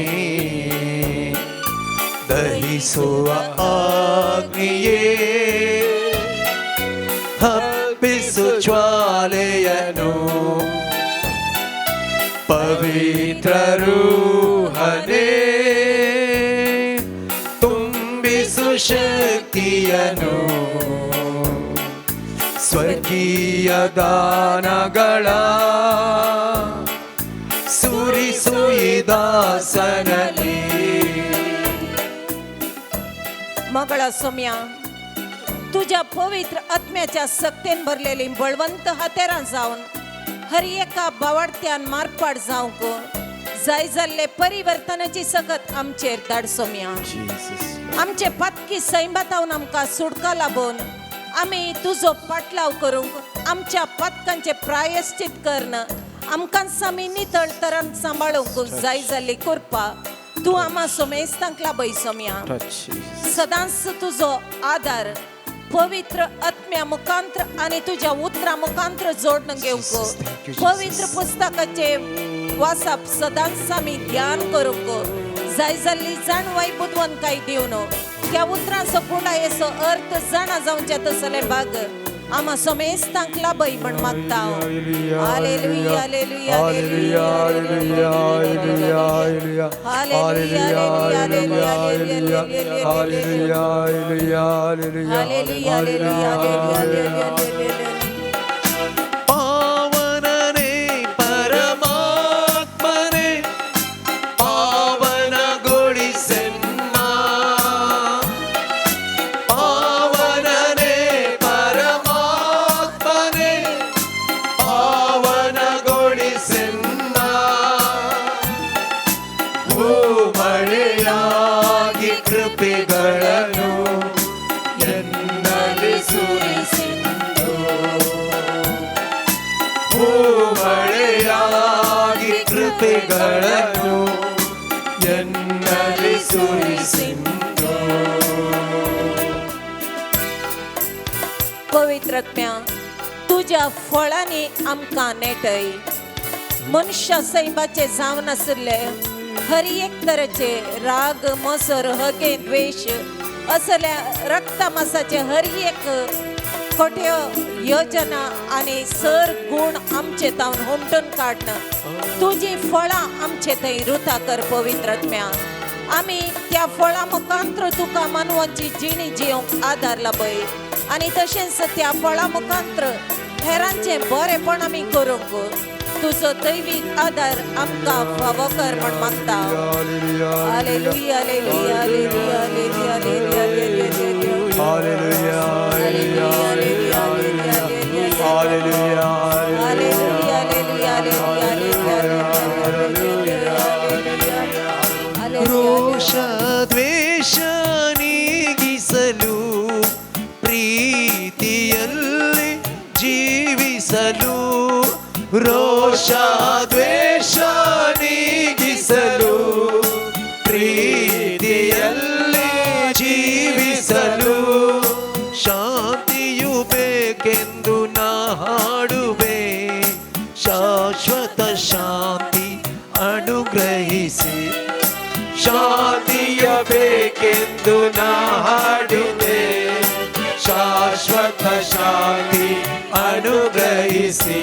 C: ದಹಿಸುವ ಅಗ್ನಿಯೇ ಹಬ್ಬಿಸು ಜ್ವಾಲೆಯನು, ಪವಿತ್ರ ರೂಹನೇ ತುಂಬಿಸು ಶಕ್ತಿಯನು, ಸ್ವರ್ಗೀಯ ದಾನಗಳ ಸುರಿಸು ಈ ದಾಸನಲ್ಲಿ.
E: मगळा सोम्या, तुज्या पवित्र आत्म्याच्या सक्तेन भरलेली बळवंत हतेरां जावन हर एका बावाडत्यान मारपाट जावंक जाय जाल्ले परिवर्तनाची सकत आमचेर धाड सोम्या. आमचे पातकी सैमातावन आमकां सुटका लाबोवन आमी तुजो पाटलाव करूंक आमच्या पातकांचे प्रायश्चित करण आमकां सामी नितळ तरान सांबाळूंक जाय जाल्ली कृपा तूं आमा सोमेस्तांक लाभय सोम्या. सदांच तुजो आदार पवित्र आत्म्या मुखांत्र आनी तुज्या उतरा मुखांत्र जोडून घेवंक, पवित्र पुस्तकाचे वाचप सदांच आमी ध्यान करूंक जाय जाल्ली जाणवाय बुदवंतकाय दिवन त्या उतरांचो पुंडायेचो अर्थ जाणा जावचे तसले भाग आमा समेस्तांक लाभय म्हण मागता. Hallelujah, hallelujah,
A: hallelujah, hallelujah, hallelujah, hallelujah, hallelujah, hallelujah, hallelujah,
E: hallelujah, hallelujah, hallelujah.
C: ಪಾವನನೇ ಪರಮಾತ್ಮನೇ ಪಾವನಗೊಳಿಸೆನ್ನ, ಪಾವನನೇ ಪರಮಾತ್ಮನೇ ಪಾವನಗೊಳಿಸೆನ್ನ, ಭೂಮಳೆಯಾಗಿ ಕೃಪೆಗಳನ್ನು ಎನ್ನಲ್ಲಿ ಸುರಿಸಿದ್ದು, ಭೂಮಳೆಯಾಗಿ ಕೃಪೆಗಳನ್ನು ಎನ್ನಲ್ಲಿ ಸುರಿಸಿದ್ದು.
E: पवित्र आत्म्या तुज्या फळांनी आमकां नेटय. मनशा सैमाचे जावन आशिल्ले हर एक तरेचे राग, मसर, हगे, द्वेश असल्या रक्तमासाचे हर एक खोट्यो योजना आनी सर गुण आमचे तावन हुमटून काडणं तुजी फळां आमचे थंय रुता कर पवित्र आत्म्या. आमी त्या फळां मुखांत्र तुका मानवाची जिणी जियोंक आदार लाभय आनी तशेंच त्या फळां मुखांत्र हेरांचें बरेंपण आमी करूंक तुजो दैवीक आदार आमकां फावो कर म्हण मागता. Hallelujah, hallelujah, hallelujah, hallelujah, hallelujah,
A: hallelujah, hallelujah, hallelujah,
E: hallelujah, hallelujah, hallelujah, hallelujah.
C: ರೋಷ ದ್ವೇಷ ನೀಗಿಸಲು, ಪ್ರೀತಿಯಲ್ಲಿ ಜೀವಿಸಲು, ರೋಷ ದ್ವೇಷ ನೀಗಿಸಲು, ಪ್ರೀತಿಯಲ್ಲಿ ಜೀವಿಸಲು, ಶಾಂತಿಯು ಬೇಕೆಂದು ನಾ ಹಾಡುವೆ, ಶಾಶ್ವತ ಶಾಂತಿ ಅನುಗ್ರಹಿಸಿ, ಶಾಂತಿಯ ಬೇಕೆಂದು ನಾ ಹಾಡುವೆ, ಶಾಶ್ವತ ಶಾಂತಿ ಅನುಗ್ರಹಿಸಿ,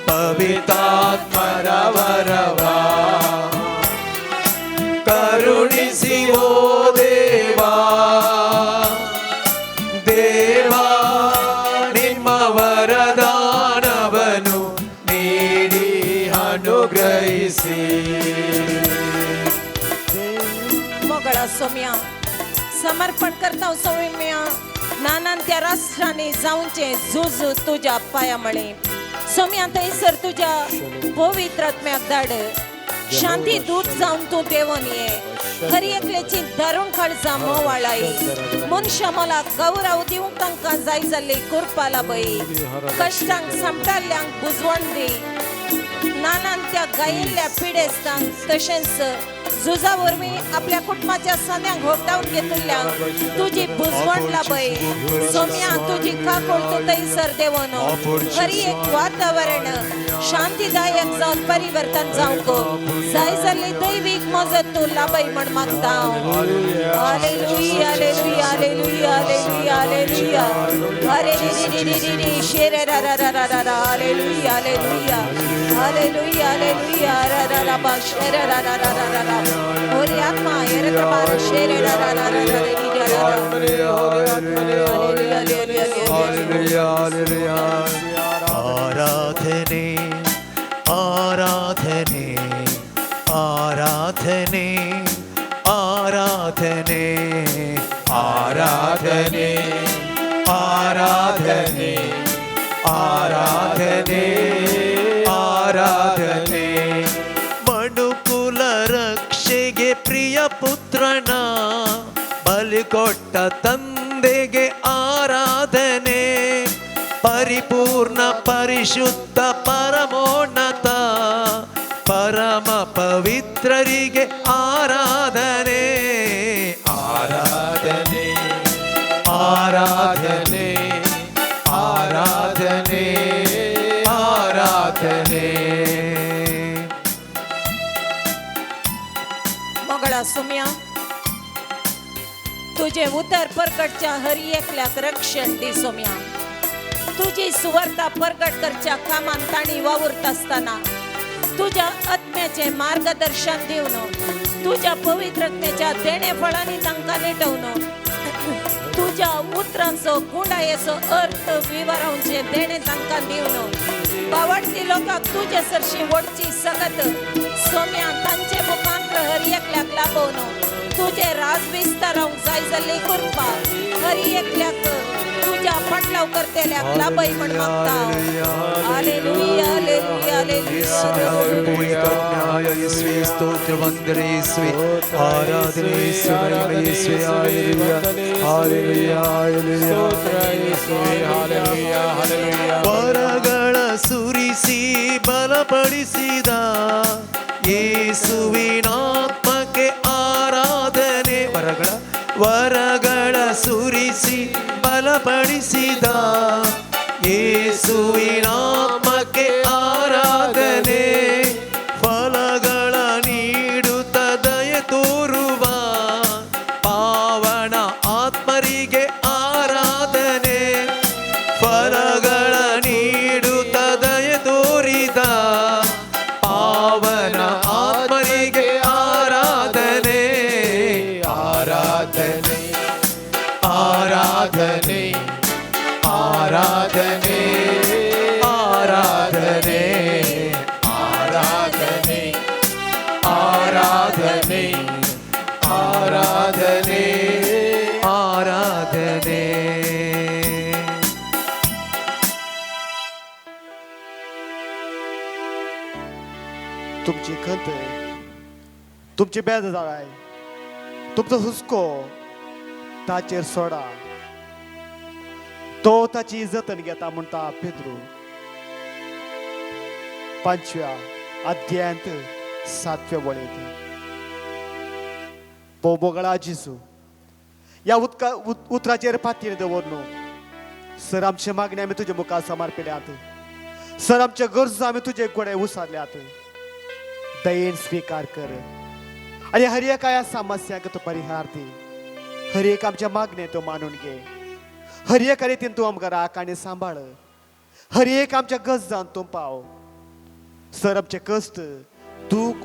C: ಪವಿತ್ರಾತ್ಮರ ವರವ ಕರುಣಿಸಿ ಓ ದೇವಾ, ದೇವಾ ನಿಮ್ಮ ವರದಾನವನು ನೀಡಿ ಅನುಗ್ರಹಿಸಿ.
E: मोगळा सोम्या समर्पण करता सोम्या नानान त्या राष्ट्रांनी जावचें झुज तुज्या पांया म्हळें सोम्या थंयसर तुज्या पवित्र आत्म्याक धाड, शांती दूत जावन तूं देंवन ये, हर एकल्याची दारुण काळजां मोवाळाय, मनशां मोलाक गौरव दिवंक तांकां जाय जाल्ली कृपा लाभय, कश्टांक सांपडाल्ल्यांक बुजवण दी, नानान त्या गायिल्ल्या पिडेस्तांक तशेंच झुजा वरवीं आपल्या कुटुंबाच्या संद्यांक होगडावन घेतिल्ल्यांक तुजी बुजवण लाभय. सोम्या तुजी काकूळ तूं थंयसर देवन हर एक वातावरण शांतीदायक जावन परिवर्तन जावंक जाय जाल्ली दैवीक मजत तूं लाभय म्हण मागता. Hallelujah, hallelujah, hallelujah, hallelujah, hallelujah. अरे रे रे रे रे रे शेरे रा रा रा रा रा रा. Hallelujah, hallelujah, hallelujah, hallelujah, रा रा रा बा शेरे रा रा रा रा रा रा. होरी आत्मा एरत्रबार शेरे रा रा रा रा रा रे रा रा रा. Hallelujah, hallelujah,
A: hallelujah, hallelujah.
C: ಆರಾಧನೆ ಆರಾಧನೆ ಆರಾಧನೆ ಆರಾಧನೆ ಆರಾಧನೆ ಆರಾಧನೆ ಆರಾಧನೆ ಆರಾಧನೆ. ಮನುಕುಲ ರಕ್ಷೆಗೆ ಪ್ರಿಯ ಪುತ್ರನ ಬಲಿ ಕೊಟ್ಟ ತಂದೆಗೆ ಆರಾಧನೆ, ಪರಿಪೂರ್ಣ ಪರಿಶುದ್ಧ ಪರಮೋನ್ನತ ಪರಮ ಪವಿತ್ರರಿಗೆ ಆರಾಧನೆ ಆರಾಧನೆ ಆರಾಧನೆ ಆರಾಧನೆ ಆರಾಧನೆ.
E: मोगळा सुम्या तुझे उतर परगटच्या हरी एकल्याक रक्षण दी सोम्या. तुझी सुवार्ता परगट करच्या कामान ताणी वावुरत आसतना तुझ्या आत्म्याचे मार्गदर्शन दिवन तुझ्या पवित्र आत्म्याच्या देणे फळांनी तांकां नेटोवन तुझ्या उतरांचो गुंडायेचो अर्थ विवरावचे देणे तांकां दिवन बावडती लोकांक तुजे सरशी वडची सगत सोम्या तांचे मुखांत्र हर एकल्याक लाभोवन तुझे राज विस्तारावंक जाय जाल्ली कृपा हर एकल्याक तुझ्या फाटलाव करतेल्याक लाभय म्हण मागता. Hallelujah hallelujah hallelujah.
C: ಯೇಸುವೇ ಸ್ತೋತ್ರ ವಂದನೆ ಯೇಸುವೆ ಆರಾಧನೆ ಯೇಸುವೆ ಮಹಿಮೆ ಯೇಸುವೆ ಹಾಲೆಲೂಯಾ ಹಾಲೆಲೂಯಾ ಹಾಲೆಲೂಯಾ ಹಾಲೆಲೂಯಾ. ವರಗಳ ಸುರಿಸಿ ಬಲಪಡಿಸಿದ ಯೇಸುವಿನಾತ್ಮಕ್ಕೆ ಆರಾಧನೆ. ವರಗಳ ವರಗಳ ಸುರಿಸಿ ಬಲಪಡಿಸಿದ ಯೇಸುವಿನಾತ್ಮಕ್ಕೆ ಆರಾಧನೆ. ಫಲಗಳ ನೀಡುತ್ತ ದಯೆ ತೋರುವ ಪಾವನ ಆತ್ಮರಿಗೆ ಆರಾಧನೆ. ಫಲಗಳ ನೀಡುತ್ತ ದಯೆ ತೋರಿದ ಪಾವನ ಆತ್ಮರಿಗೆ ಆರಾಧನೆ ಆರಾಧನೆ ಆರಾಧನೆ ಆರಾಧನೆ ಆರಾಧನೆ ಆರಾಧನೆ ಆರಾಧನೆ ಆರಾಧನೆ ಆರಾಧನೆ.
B: तुमची खंत, तुमची बेजाराय, तुमचो हुस्को ताचेर सोडा. तो ताची जतन घेता म्हणटा पेद्रू 5व्या अध्यायांत 7व्या वळींत. भोव जेजू ह्या उदका उतराचेर पातयेन दवर न्हू सर. आमचे मागणे आमी तुजे मुखार समर्पिल्यात सर. आमचे गरजो आमी तुजे गोडे उसारल्यात. दयेन स्विकार कर आनी हर एका ह्या समस्याक तूं परिहार दी. हर एक आमच्या मागणे तूं मानून घे. हर एका रितीन तूं आमकां राख आनी सांबाळ. हर एक आमच्या गरजान तूं पाव सर. आमचे कश्ट दूख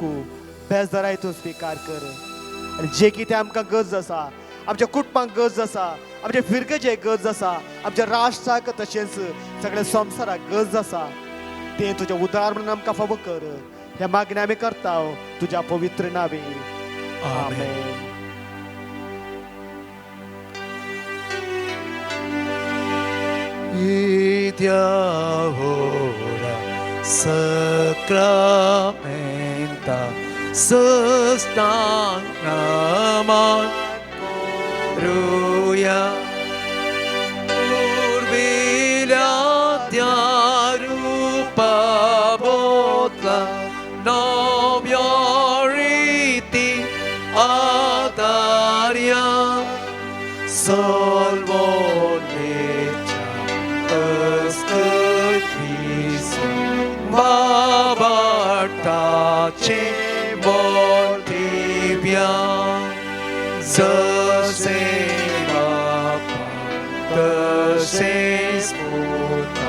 B: बेजाराय तूं स्विकार कर आनी जे कितें आमकां गरज आसा, आमच्या कुटुंबाक गरज आसा, आमच्या फिरगजेक गरज आसा, आमच्या राष्ट्राक तशेंच सगळ्या संवसाराक गरज आसा, तें तुजें उदार म्हणून आमकां फावो कर. ह्या मागण्या आमी करता तुज्या पवित्र नावे. आमेन.
C: Diavora sacramenta sustanaman ruya urvila rupa botla novioriti adaria solvolecha बाबाटाचे बोलदिव्या जसे बापा तसेच पुता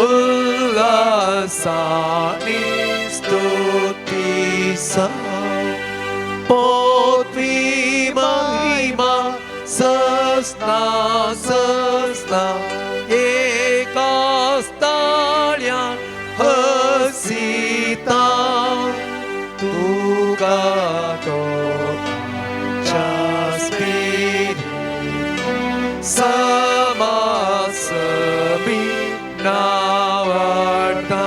C: उल्हासाने स्तुतीसा पोथी महिमा ससना ससना एकास्ताळ्या हसीता तुका तोच्या स्पिरिट समासमी नावडता.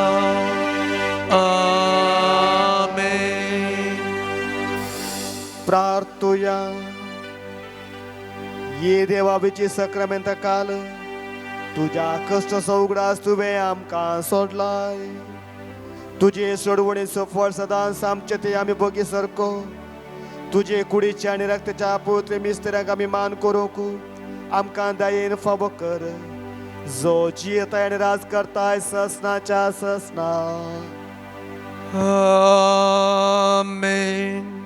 C: आमेन.
B: प्रार्थुया. ये देवाबीची सक्रामेंता काल तुज्या कश्टाचो उगडास तुवें आमकां सोडलाय. तुजे सोडवणेचो फळ सदांच आमचे ते आमी बगी सारको. तुजे कुडीच्या आनी रक्ताच्या पवित्र मिस्त्र्यांक आमी मान करूंक आमकां दयेन फावो कर, जो जियेताय आनी राज करताय ससनाच्या ससना.
C: आमेन.